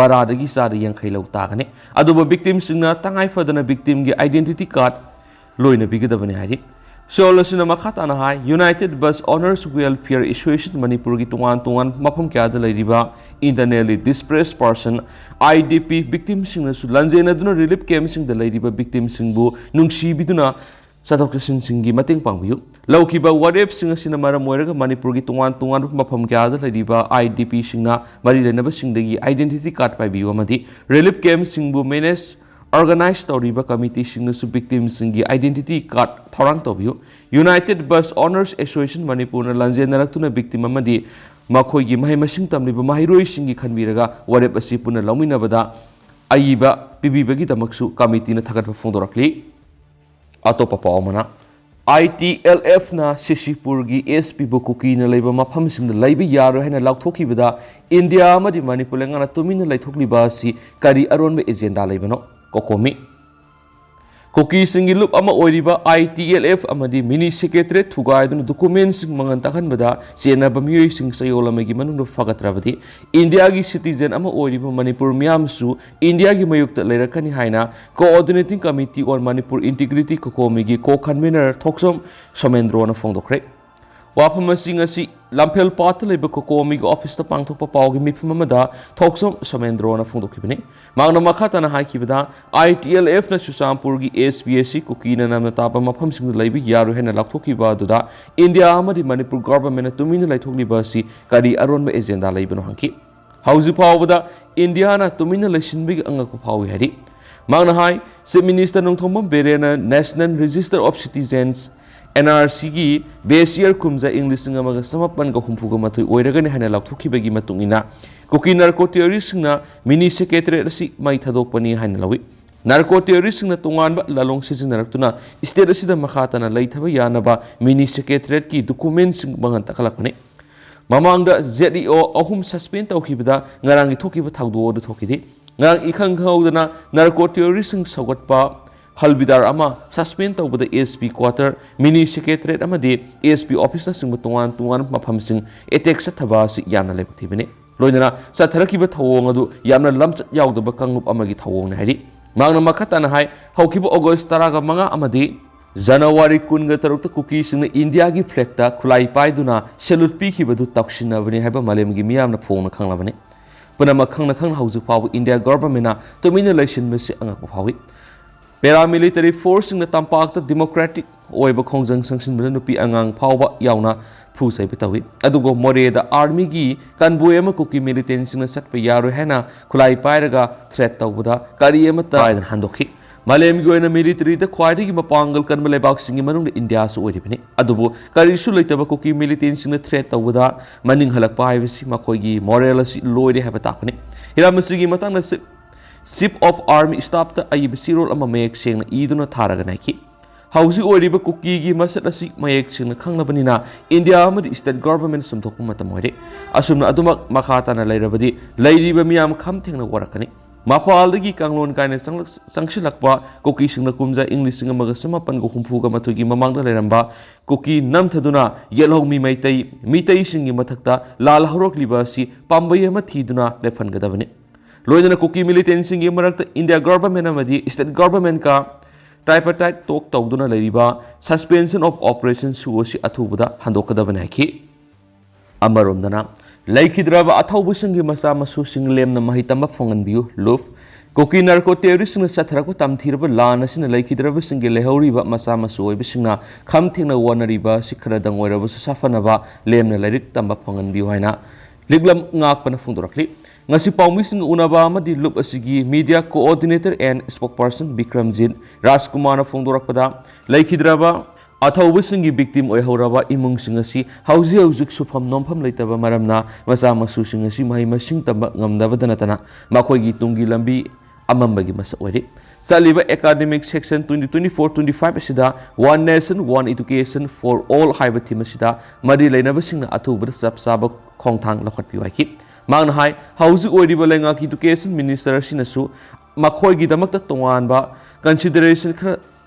ꯚꯔꯥꯗꯒꯤ ꯆꯥꯗ ꯌꯥꯡꯈꯩ ꯂꯧ ꯇꯥꯒꯅꯤ꯫ ꯑꯗꯨꯕꯨ victim ꯁꯤꯡꯅ ꯇꯉꯥꯏ ꯐꯗꯅ victim ꯒꯤ identity card ꯂꯣꯏꯅ ꯄꯤꯒꯗꯕꯅꯤ ꯍꯥꯏꯔꯤ꯫ ꯁꯣꯜ ꯑꯁꯤꯅ ꯃꯈꯥ ꯇꯥꯅ ꯍꯥꯏ, United Bus Owners Welfare Association ꯃꯅꯤꯄꯨꯔꯒꯤ ꯇꯣꯉꯥꯟ ꯇꯣꯉꯥꯟꯕ ꯃꯐꯝ ꯀꯌꯥꯗ ꯂꯩꯔꯤꯕ internally displaced person, I D P victim ꯁꯤꯡꯅꯁꯨ ꯂꯥꯟꯖꯦꯟꯅꯗꯨꯅ relief camp ꯁꯤꯡꯗ ꯂꯩꯔꯤꯕ victim ꯁꯤꯡꯕꯨ ꯅꯨꯡꯁꯤꯕꯤꯗꯨꯅ ꯆꯠꯊꯣꯛ ꯆꯠꯁꯤꯟꯁꯤꯡꯒꯤ ꯃꯇꯦꯡ ꯄꯥꯡꯕꯤꯌꯨ꯫ ꯂꯧꯈꯤꯕ ꯋꯥꯔꯦꯞꯁꯤꯡ ꯑꯁꯤꯅ ꯃꯔꯝ ꯑꯣꯏꯔꯒ ꯃꯅꯤꯄꯨꯔꯒꯤ ꯇꯣꯉꯥꯟ ꯇꯣꯉꯥꯟꯕ ꯃꯐꯝ ꯀꯌꯥꯗ ꯂꯩꯔꯤꯕ I D P ꯁꯤꯡꯅ ꯃꯔꯤ ꯂꯩꯅꯕꯁꯤꯡꯗꯒꯤ identity card ꯄꯥꯏꯕꯤꯌꯨ ꯑꯃꯗꯤ relief camp ꯁꯤꯡꯕꯨ manage organize ꯇꯧꯔꯤꯕ committee ꯁꯤꯡꯅꯁꯨ victim ꯁꯤꯡꯒꯤ identity card ꯊꯧꯔꯥꯡ ꯇꯧꯕꯤꯌꯨ꯫ United Bus Owners Association ꯃꯅꯤꯄꯨꯔꯅ ꯂꯥꯟꯖꯦꯟꯅꯔꯛꯇꯨꯅ victim ꯑꯃꯗꯤ ꯃꯈꯣꯏꯒꯤ ꯃꯍꯩ ꯃꯁꯤꯡ ꯇꯝꯂꯤꯕ ꯃꯍꯩꯔꯣꯏꯁꯤꯡꯒꯤ ꯈꯟꯕꯤꯔꯒ ꯋꯥꯔꯦꯞ ꯑꯁꯤ ꯄꯨꯟꯅ ꯂꯧꯃꯤꯟꯅꯕꯗ ꯑꯏꯕ ꯄꯤꯕꯤꯕꯒꯤꯗꯃꯛꯁꯨ committee ꯅ ꯊꯥꯒꯠꯄ ꯐꯣꯡꯗꯣꯔꯛꯂꯤ꯫ ꯑꯇꯣꯞꯄ ꯄꯥꯎ ꯑꯃꯅ, I T L F ꯅ ꯁꯤꯁꯤꯄꯨꯔꯒꯤ S P ꯕꯨ ꯀꯨꯀꯤꯅ ꯂꯩꯕ ꯃꯐꯝꯁꯤꯡꯗ ꯂꯩꯕ ꯌꯥꯔꯣꯏ ꯍꯥꯏꯅ ꯂꯥꯎꯊꯣꯛꯈꯤꯕꯗ ꯏꯟꯗꯤꯌꯥ ꯑꯃꯗꯤ ꯃꯅꯤꯄꯨꯔ ꯂꯩꯉꯥꯛꯅ ꯇꯨꯃꯤꯟꯅ ꯂꯩꯊꯣꯛꯂꯤꯕ ꯑꯁꯤ ꯀꯔꯤ ꯑꯔꯣꯟꯕ agenda ꯂꯩꯕꯅꯣ? ꯀꯣꯀꯣꯃꯤ꯫ ꯀꯨꯀꯤꯁꯤꯡꯒꯤ ꯂꯨꯞ ꯑꯃ ꯑꯣꯏꯔꯤꯕ ꯑꯥꯏ ꯇꯤ ꯑꯦꯜ ꯑꯦꯐ ꯑꯃꯗꯤ ꯃꯤꯅꯤ ꯁꯦꯀ꯭ꯔꯦꯇꯔꯤꯌꯦꯠ ꯊꯨꯒꯥꯏꯗꯨꯅ ꯗꯣꯀꯨꯃꯦꯟꯁꯤꯡ ꯃꯥꯡꯍꯟ ꯇꯥꯛꯍꯟꯕꯗ ꯆꯦꯟꯅꯕ ꯃꯤꯑꯣꯏꯁꯤꯡ ꯆꯌꯣꯜ ꯑꯃꯒꯤ ꯃꯅꯨꯡꯗ ꯐꯒꯠꯇ꯭ꯔꯕꯗꯤ ꯏꯟꯗꯤꯌꯥꯒꯤ ꯁꯤꯇꯤꯖꯦꯟ ꯑꯃ ꯑꯣꯏꯔꯤꯕ ꯃꯅꯤꯄꯨꯔ ꯃꯤꯌꯥꯝꯁꯨ ꯏꯟꯗꯤꯌꯥꯒꯤ ꯃꯥꯌꯣꯛꯇ ꯂꯩꯔꯛꯀꯅꯤ ꯍꯥꯏꯅ Coordinating Committee on Manipur Integrity ꯀꯣꯀꯣꯃꯤꯒꯤ ꯀꯣ ꯀꯟꯚꯤꯅꯔ ꯊꯣꯛꯆꯣꯝ ꯁꯣꯃꯦꯟꯗ꯭ꯔꯣꯅ ꯐꯣꯡꯗꯣꯛꯈ꯭ꯔꯦ꯫ ꯋꯥꯐꯝ ꯑꯁꯤ ꯉꯁꯤ ꯂꯝꯐꯦꯜ ꯄꯥꯠꯇ ꯂꯩꯕ ꯀꯣꯀꯣꯃꯤꯒꯤ ꯑꯣꯐꯤꯁꯇ ꯄꯥꯡꯊꯣꯛꯄ ꯄꯥꯎꯒꯤ ꯃꯤꯐꯝ ꯑꯃꯗ ꯊꯣꯛꯆꯣꯝ ꯁꯣꯃꯦꯟꯗ꯭ꯔꯣꯅ ꯐꯣꯡꯗꯣꯛꯈꯤꯕꯅꯤ꯫ ꯃꯍꯥꯛꯅ ꯃꯈꯥ ꯇꯥꯅ ꯍꯥꯏꯈꯤꯕꯗ, ꯑꯥꯏ ꯇꯤ ꯑꯦꯜ ꯑꯦꯐꯅ ꯆꯨꯔꯆꯥꯟꯄꯨꯔꯒꯤ ꯑꯦꯁ ꯄꯤ ꯑꯁꯤ ꯀꯨꯀꯤꯅ ꯅꯝꯅ ꯇꯥꯕ ꯃꯐꯝꯁꯤꯡꯗ ꯂꯩꯕ ꯌꯥꯔꯣꯏ ꯍꯥꯏꯅ ꯂꯥꯎꯊꯣꯛꯈꯤꯕ ꯑꯗꯨꯗ ꯏꯟꯗꯤꯌꯥ ꯑꯃꯗꯤ ꯃꯅꯤꯄꯨꯔ ꯒꯚꯔꯟꯃꯦꯟꯠꯅ ꯇꯨꯃꯤꯟꯅ ꯂꯩꯊꯣꯛꯂꯤꯕ ꯑꯁꯤ ꯀꯔꯤ ꯑꯔꯣꯟꯕ ꯑꯦꯖꯦꯟꯗꯥ ꯂꯩꯕꯅꯣ ꯍꯪꯈꯤ꯫ ꯍꯧꯖꯤꯛ ꯐꯥꯎꯕꯗ ꯏꯟꯗꯤꯌꯥꯅ ꯇꯨꯃꯤꯟꯅ ꯂꯩꯁꯤꯟꯕꯒꯤ ꯑꯉꯛꯄ ꯐꯥꯎꯏ ꯍꯥꯏꯔꯤ꯫ ꯃꯍꯥꯛꯅ ꯍꯥꯏ, ꯆꯤꯐ ꯃꯤꯅꯤꯁꯇꯔ ꯅꯣꯡꯊꯣꯝꯕꯝ ꯕꯤꯔꯦꯟꯅ National Register of Citizens, N R ꯁꯤꯒꯤ base year ꯀꯨꯝꯖꯥ ꯏꯪ ꯂꯤꯁꯤꯡ ꯑꯃꯒ ꯆꯃꯥꯄꯟꯒ ꯍꯨꯝꯐꯨꯒ ꯃꯥꯊꯣꯏ ꯑꯣꯏꯔꯒꯅꯤ ꯍꯥꯏꯅ ꯂꯥꯎꯊꯣꯛꯈꯤꯕꯒꯤ ꯃꯇꯨꯡ ꯏꯟꯅ ꯀꯨꯀꯤ ꯅꯥꯔꯀꯣ ꯇꯦꯔꯣꯔꯤꯁꯁꯤꯡꯅ ꯃꯤꯅꯤ ꯁꯦꯀ꯭ꯔꯦꯇꯔꯤꯌꯦꯠ ꯑꯁꯤ ꯃꯩ ꯊꯥꯗꯣꯛꯄꯅꯤ ꯍꯥꯏꯅ ꯂꯧꯏ꯫ ꯅꯥꯔꯀꯣ ꯇꯦꯔꯣꯔꯤꯁꯁꯤꯡꯅ ꯇꯣꯉꯥꯟꯕ ꯂꯥꯂꯣꯡ ꯁꯤꯖꯤꯟꯅꯔꯛꯇꯨꯅ ꯁ꯭ꯇꯦꯠ ꯑꯁꯤꯗ ꯃꯈꯥ ꯇꯥꯅ ꯂꯩꯊꯕ ꯌꯥꯅꯕ ꯃꯤꯅꯤ ꯁꯦꯀ꯭ꯔꯦꯇꯔꯤꯌꯦꯠꯀꯤ ꯗꯣꯀꯨꯃꯦꯟꯁꯤꯡ ꯃꯥꯡꯍꯟ ꯇꯥꯛꯍꯜꯂꯛꯄꯅꯤ꯫ ꯃꯃꯥꯡꯗ ꯖꯦꯠ ꯏ ꯑꯣ ꯑꯍꯨꯝ ꯁꯁꯄꯦꯟ ꯇꯧꯈꯤꯕꯗ ꯉꯔꯥꯡꯒꯤ ꯊꯣꯛꯈꯤꯕ ꯊꯧꯗꯣꯛ ꯑꯗꯨ ꯊꯣꯛꯈꯤꯗꯦ꯫ ꯉꯔꯥꯡ ꯏꯈꯪ ꯈꯪꯍꯧꯗꯅ ꯅꯥꯔꯀꯣ ꯇꯦꯔꯣꯔꯤꯁꯁꯤꯡ ꯁꯧꯒꯠꯄ ꯍꯜꯕꯤꯗꯥꯔ ꯑꯃ ꯁꯁꯄꯦꯟ ꯇꯧꯕꯗ ꯑꯦꯁ ꯄꯤ ꯀ꯭ꯋꯥꯇꯔ, ꯃꯤꯅꯤ ꯁꯦꯀ꯭ꯔꯦꯇꯔꯤꯌꯦꯠ ꯑꯃꯗꯤ ꯑꯦꯁ ꯄꯤ ꯑꯣꯐꯤꯁꯅꯆꯤꯡꯕ ꯇꯣꯉꯥꯟ ꯇꯣꯉꯥꯟꯕ ꯃꯐꯝꯁꯤꯡ ꯑꯦꯇꯦꯛ ꯆꯠꯊꯕ ꯑꯁꯤ ꯌꯥꯝꯅ ꯂꯥꯏꯕꯛ ꯊꯤꯕꯅꯤ꯫ ꯂꯣꯏꯅꯅ ꯆꯠꯊꯔꯛꯈꯤꯕ ꯊꯧꯑꯣꯡ ꯑꯗꯨ ꯌꯥꯝꯅ ꯂꯝꯆꯠ ꯌꯥꯎꯗꯕ ꯀꯥꯡꯂꯨꯞ ꯑꯃꯒꯤ ꯊꯧꯑꯣꯡꯅꯤ ꯍꯥꯏꯔꯤ꯫ ꯃꯍꯥꯛꯅ ꯃꯈꯥ ꯇꯥꯅ ꯍꯥꯏ, ꯍꯧꯈꯤꯕ ꯑꯣꯒꯁ ꯇꯔꯥꯒ ꯃꯉꯥ ꯑꯃꯗꯤ ꯖꯅꯋꯥꯔꯤ ꯀꯨꯟꯒ ꯇꯔꯨꯛꯇ ꯀꯨꯀꯤꯁꯤꯡꯅ ꯏꯟꯗꯤꯌꯥꯒꯤ ꯐ꯭ꯂꯦꯒꯇ ꯈꯨꯠꯂꯥꯏ ꯄꯥꯏꯗꯨꯅ ꯁꯦꯂꯨꯠ ꯄꯤꯈꯤꯕꯗꯨ ꯇꯧꯁꯤꯟꯅꯕꯅꯤ ꯍꯥꯏꯕ ꯃꯥꯂꯦꯝꯒꯤ ꯃꯤꯌꯥꯝꯅ ꯐꯣꯡꯅ ꯈꯪꯂꯕꯅꯤ꯫ ꯄꯨꯝꯅꯃꯛ ꯈꯪꯅ ꯈꯪꯅ ꯍꯧꯖꯤꯛ ꯐꯥꯎꯕ ꯏꯟꯗꯤꯌꯥ ꯒꯚꯔꯟꯃꯦꯟꯠꯅ ꯇꯨꯃꯤꯟꯅ ꯂꯩꯁꯤꯟꯕꯁꯤ ꯑꯉꯛꯄ ꯐꯥꯎꯏ꯫ ꯄꯦꯔꯥꯃꯤꯂꯤꯇꯔꯤ ꯐꯣꯔꯁꯁꯤꯡꯅ ꯇꯝꯄꯥꯛꯇ ꯗꯤꯃꯣꯀ꯭ꯔꯦꯇꯤꯛ ꯑꯣꯏꯕ ꯈꯣꯡꯖꯪ ꯆꯪꯁꯤꯟꯕꯗ ꯅꯨꯄꯤ ꯑꯉꯥꯡ ꯐꯥꯎꯕ ꯌꯥꯎꯅ ꯐꯨ ꯆꯩꯕ ꯇꯧꯏ꯫ ꯑꯗꯨꯒ ꯃꯣꯔꯦꯗ ꯑꯥꯔꯃꯤꯒꯤ ꯀꯟꯚꯣꯏ ꯑꯃ ꯀꯨꯀꯤ ꯃꯤꯂꯤꯇꯦꯟꯠꯁꯤꯡꯅ ꯆꯠꯄ ꯌꯥꯔꯣꯏ ꯍꯥꯏꯅ ꯈꯨꯠꯂꯥꯏ ꯄꯥꯏꯔꯒ ꯊ꯭ꯔꯦꯠ ꯇꯧꯕꯗ ꯒꯥꯔꯤ ꯑꯃꯠꯇ ꯄꯥꯏꯗꯅ ꯍꯟꯗꯣꯛꯈꯤ꯫ ꯃꯥꯂꯦꯝꯒꯤ ꯑꯣꯏꯅ ꯃꯤꯂꯤꯇꯔꯤꯗ ꯈ꯭ꯋꯥꯏꯗꯒꯤ ꯃꯄꯥꯡꯒꯜ ꯀꯟꯕ ꯂꯩꯕꯥꯛꯁꯤꯡꯒꯤ ꯃꯅꯨꯡꯗ ꯏꯟꯗꯤꯌꯥꯁꯨ ꯑꯣꯏꯔꯤꯕꯅꯤ꯫ ꯑꯗꯨꯕꯨ ꯀꯔꯤꯁꯨ ꯂꯩꯇꯕ ꯀꯨꯀꯤ ꯃꯤꯂꯤꯇꯦꯟꯠꯁꯤꯡꯅ ꯊ꯭ꯔꯦꯠ ꯇꯧꯕꯗ ꯃꯅꯤꯡ ꯍꯜꯂꯛꯄ ꯍꯥꯏꯕꯁꯤ ꯃꯈꯣꯏꯒꯤ ꯃꯣꯔꯦꯜ ꯑꯁꯤ ꯂꯣꯏꯔꯦ ꯍꯥꯏꯕ ꯇꯥꯛꯄꯅꯤ꯫ ꯍꯤꯔꯝ ꯑꯁꯤꯒꯤ ꯃꯇꯥꯡꯗ ꯆꯤꯐ ꯑꯣꯐ ꯑꯥꯔꯃꯤ ꯁ꯭ꯇꯥꯐꯇ ꯑꯏꯕ ꯆꯦꯔꯣꯜ ꯑꯃ ꯃꯌꯦꯛ ꯁꯦꯡꯅ ꯏꯗꯨꯅ ꯊꯥꯔꯒ ꯅꯩꯈꯤ꯫ ꯍꯧꯖꯤꯛ ꯑꯣꯏꯔꯤꯕ ꯀꯨꯀꯤꯒꯤ ꯃꯁꯛ ꯑꯁꯤ ꯃꯌꯦꯛ ꯁꯦꯡꯅ ꯈꯪꯂꯕꯅꯤꯅ ꯏꯟꯗꯤꯌꯥ ꯑꯃꯗꯤ ꯁ꯭ꯇꯦꯠ ꯒꯚꯔꯟꯃꯦꯟꯠ ꯆꯨꯝꯊꯣꯛꯄ ꯃꯇꯝ ꯑꯣꯏꯔꯦ꯫ ꯑꯁꯨꯝꯅ ꯑꯗꯨꯃꯛ ꯃꯈꯥ ꯇꯥꯅ ꯂꯩꯔꯕꯗꯤ ꯂꯩꯔꯤꯕ ꯃꯤꯌꯥꯝ ꯈꯝ ꯊꯦꯡꯅ ꯋꯥꯔꯛꯀꯅꯤ꯫ ꯃꯄꯥꯜꯗꯒꯤ ꯀꯥꯡꯂꯣꯟ ꯀꯥꯏꯅ ꯆꯪꯂꯛ-, ꯆꯪꯁꯤꯜꯂꯛꯄ ꯀꯨꯀꯤꯁꯤꯡꯅ ꯀꯨꯝꯖꯥ ꯏꯪ ꯂꯤꯁꯤꯡ ꯑꯃꯒ ꯆꯃꯥꯄꯟꯒ ꯍꯨꯝꯐꯨꯒ ꯃꯥꯊꯣꯏꯒꯤ ꯃꯃꯥꯡꯗ ꯂꯩꯔꯝꯕ ꯀꯨꯀꯤ ꯅꯝꯊꯗꯨꯅ ꯌꯦꯜꯍꯧꯃꯤ ꯃꯩꯇꯩ, ꯃꯤꯇꯩꯁꯤꯡꯒꯤ ꯃꯊꯛꯇ ꯂꯥꯜ ꯍꯧꯔꯛꯂꯤꯕ ꯑꯁꯤ ꯄꯥꯝꯕꯩ ꯑꯃ ꯊꯤꯗꯨꯅ ꯂꯦꯞꯍꯟꯒꯗꯕꯅꯤ꯫ ꯂꯣꯏꯅꯅ ꯀꯨꯀꯤ militantꯁꯤꯡꯒꯤ ꯃꯔꯛꯇ India government ꯑꯃꯗꯤ state governmentꯀ tripartite talk ꯇꯧꯗꯨꯅ ꯂꯩꯔꯤꯕ suspension of operation ꯁꯨ ꯑꯁꯤ ꯑꯊꯨꯕꯗ ꯍꯟꯗꯣꯛꯀꯗꯕꯅꯤ ꯍꯥꯏꯈꯤ꯫ ꯑꯃꯔꯣꯝꯗꯅ, ꯂꯩꯈꯤꯗ꯭ꯔꯕ ꯑꯊꯧꯕꯁꯤꯡꯒꯤ ꯃꯆꯥ ꯃꯁꯨꯁꯤꯡ ꯂꯦꯝꯅ ꯃꯍꯩ ꯇꯝꯕ ꯐꯪꯍꯟꯕꯤꯌꯨ, ꯂꯨꯞ꯫ ꯀꯨꯀꯤ narco terroristꯁꯤꯡꯅ ꯆꯠꯊꯔꯛꯄ ꯇꯝꯊꯤꯔꯕ ꯂꯥꯟ ꯑꯁꯤꯅ ꯂꯩꯈꯤꯗ꯭ꯔꯕꯁꯤꯡꯒꯤ ꯂꯩꯍꯧꯔꯤꯕ ꯃꯆꯥ ꯃꯁꯨ ꯑꯣꯏꯕꯁꯤꯡꯅ ꯈꯝ ꯊꯦꯡꯅ ꯋꯥꯅꯔꯤꯕ ꯑꯁꯤ ꯈꯔꯗꯪ ꯑꯣꯏꯔꯕꯁꯨ ꯁꯥꯐꯅꯕ ꯂꯦꯝꯅ ꯂꯥꯏꯔꯤꯛ ꯇꯝꯕ ꯐꯪꯍꯟꯕꯤꯌꯨ ꯍꯥꯏꯅ ꯂꯤꯛꯂꯝ ꯉꯥꯛꯄꯅ ꯐꯣꯡꯗꯣꯔꯛꯂꯤ꯫ ꯉꯁꯤ ꯄꯥꯎꯃꯤꯁꯤꯡꯒ ꯎꯅꯕ ꯑꯃꯗꯤ ꯂꯨꯞ ꯑꯁꯤꯒꯤ media coordinator and spokesperson Bikramjit ꯔꯥꯖꯀꯨꯃꯥꯔꯅ ꯐꯣꯡꯗꯣꯔꯛꯄꯗ, ꯂꯩꯈꯤꯗ꯭ꯔꯕ ꯑꯊꯧꯕꯁꯤꯡꯒꯤ victim ꯑꯣꯏꯍꯧꯔꯕ ꯏꯃꯨꯡꯁꯤꯡ ꯑꯁꯤ ꯍꯧꯖꯤꯛ ꯍꯧꯖꯤꯛ ꯁꯨꯐꯝ ꯅꯣꯝꯐꯝ ꯂꯩꯇꯕ ꯃꯔꯝꯅ ꯃꯆꯥ ꯃꯁꯨꯁꯤꯡ ꯑꯁꯤ ꯃꯍꯩ ꯃꯁꯤꯡ ꯇꯝꯕ ꯉꯝꯗꯕꯗ ꯅꯠꯇꯅ ꯃꯈꯣꯏꯒꯤ ꯇꯨꯡꯒꯤ ꯂꯝꯕꯤ ꯑꯃꯝꯕꯒꯤ ꯃꯁꯛ ꯑꯣꯏꯔꯤ꯫ ꯆꯠꯂꯤꯕ academic session twenty twenty-four twenty-five ꯑꯁꯤꯗ One Nation, One Education for All ꯍꯥꯏꯕ theme ꯑꯁꯤꯗ ꯃꯔꯤ ꯂꯩꯅꯕꯁꯤꯡꯅ ꯑꯊꯨꯕꯗ ꯆꯞ ꯆꯥꯕ ꯈꯣꯡꯊꯥꯡ ꯂꯧꯈꯠꯄꯤꯌꯨ ꯍꯥꯏꯈꯤ꯫ ꯃꯍꯥꯛꯅ ꯍꯥꯏ, ꯍꯧꯖꯤꯛ ꯑꯣꯏꯔꯤꯕ ꯂꯩꯉꯥꯛꯀꯤ education minister ꯑꯁꯤꯅꯁꯨ ꯃꯈꯣꯏꯒꯤꯗꯃꯛꯇ ꯇꯣꯉꯥꯟꯕ consideration ꯈꯔ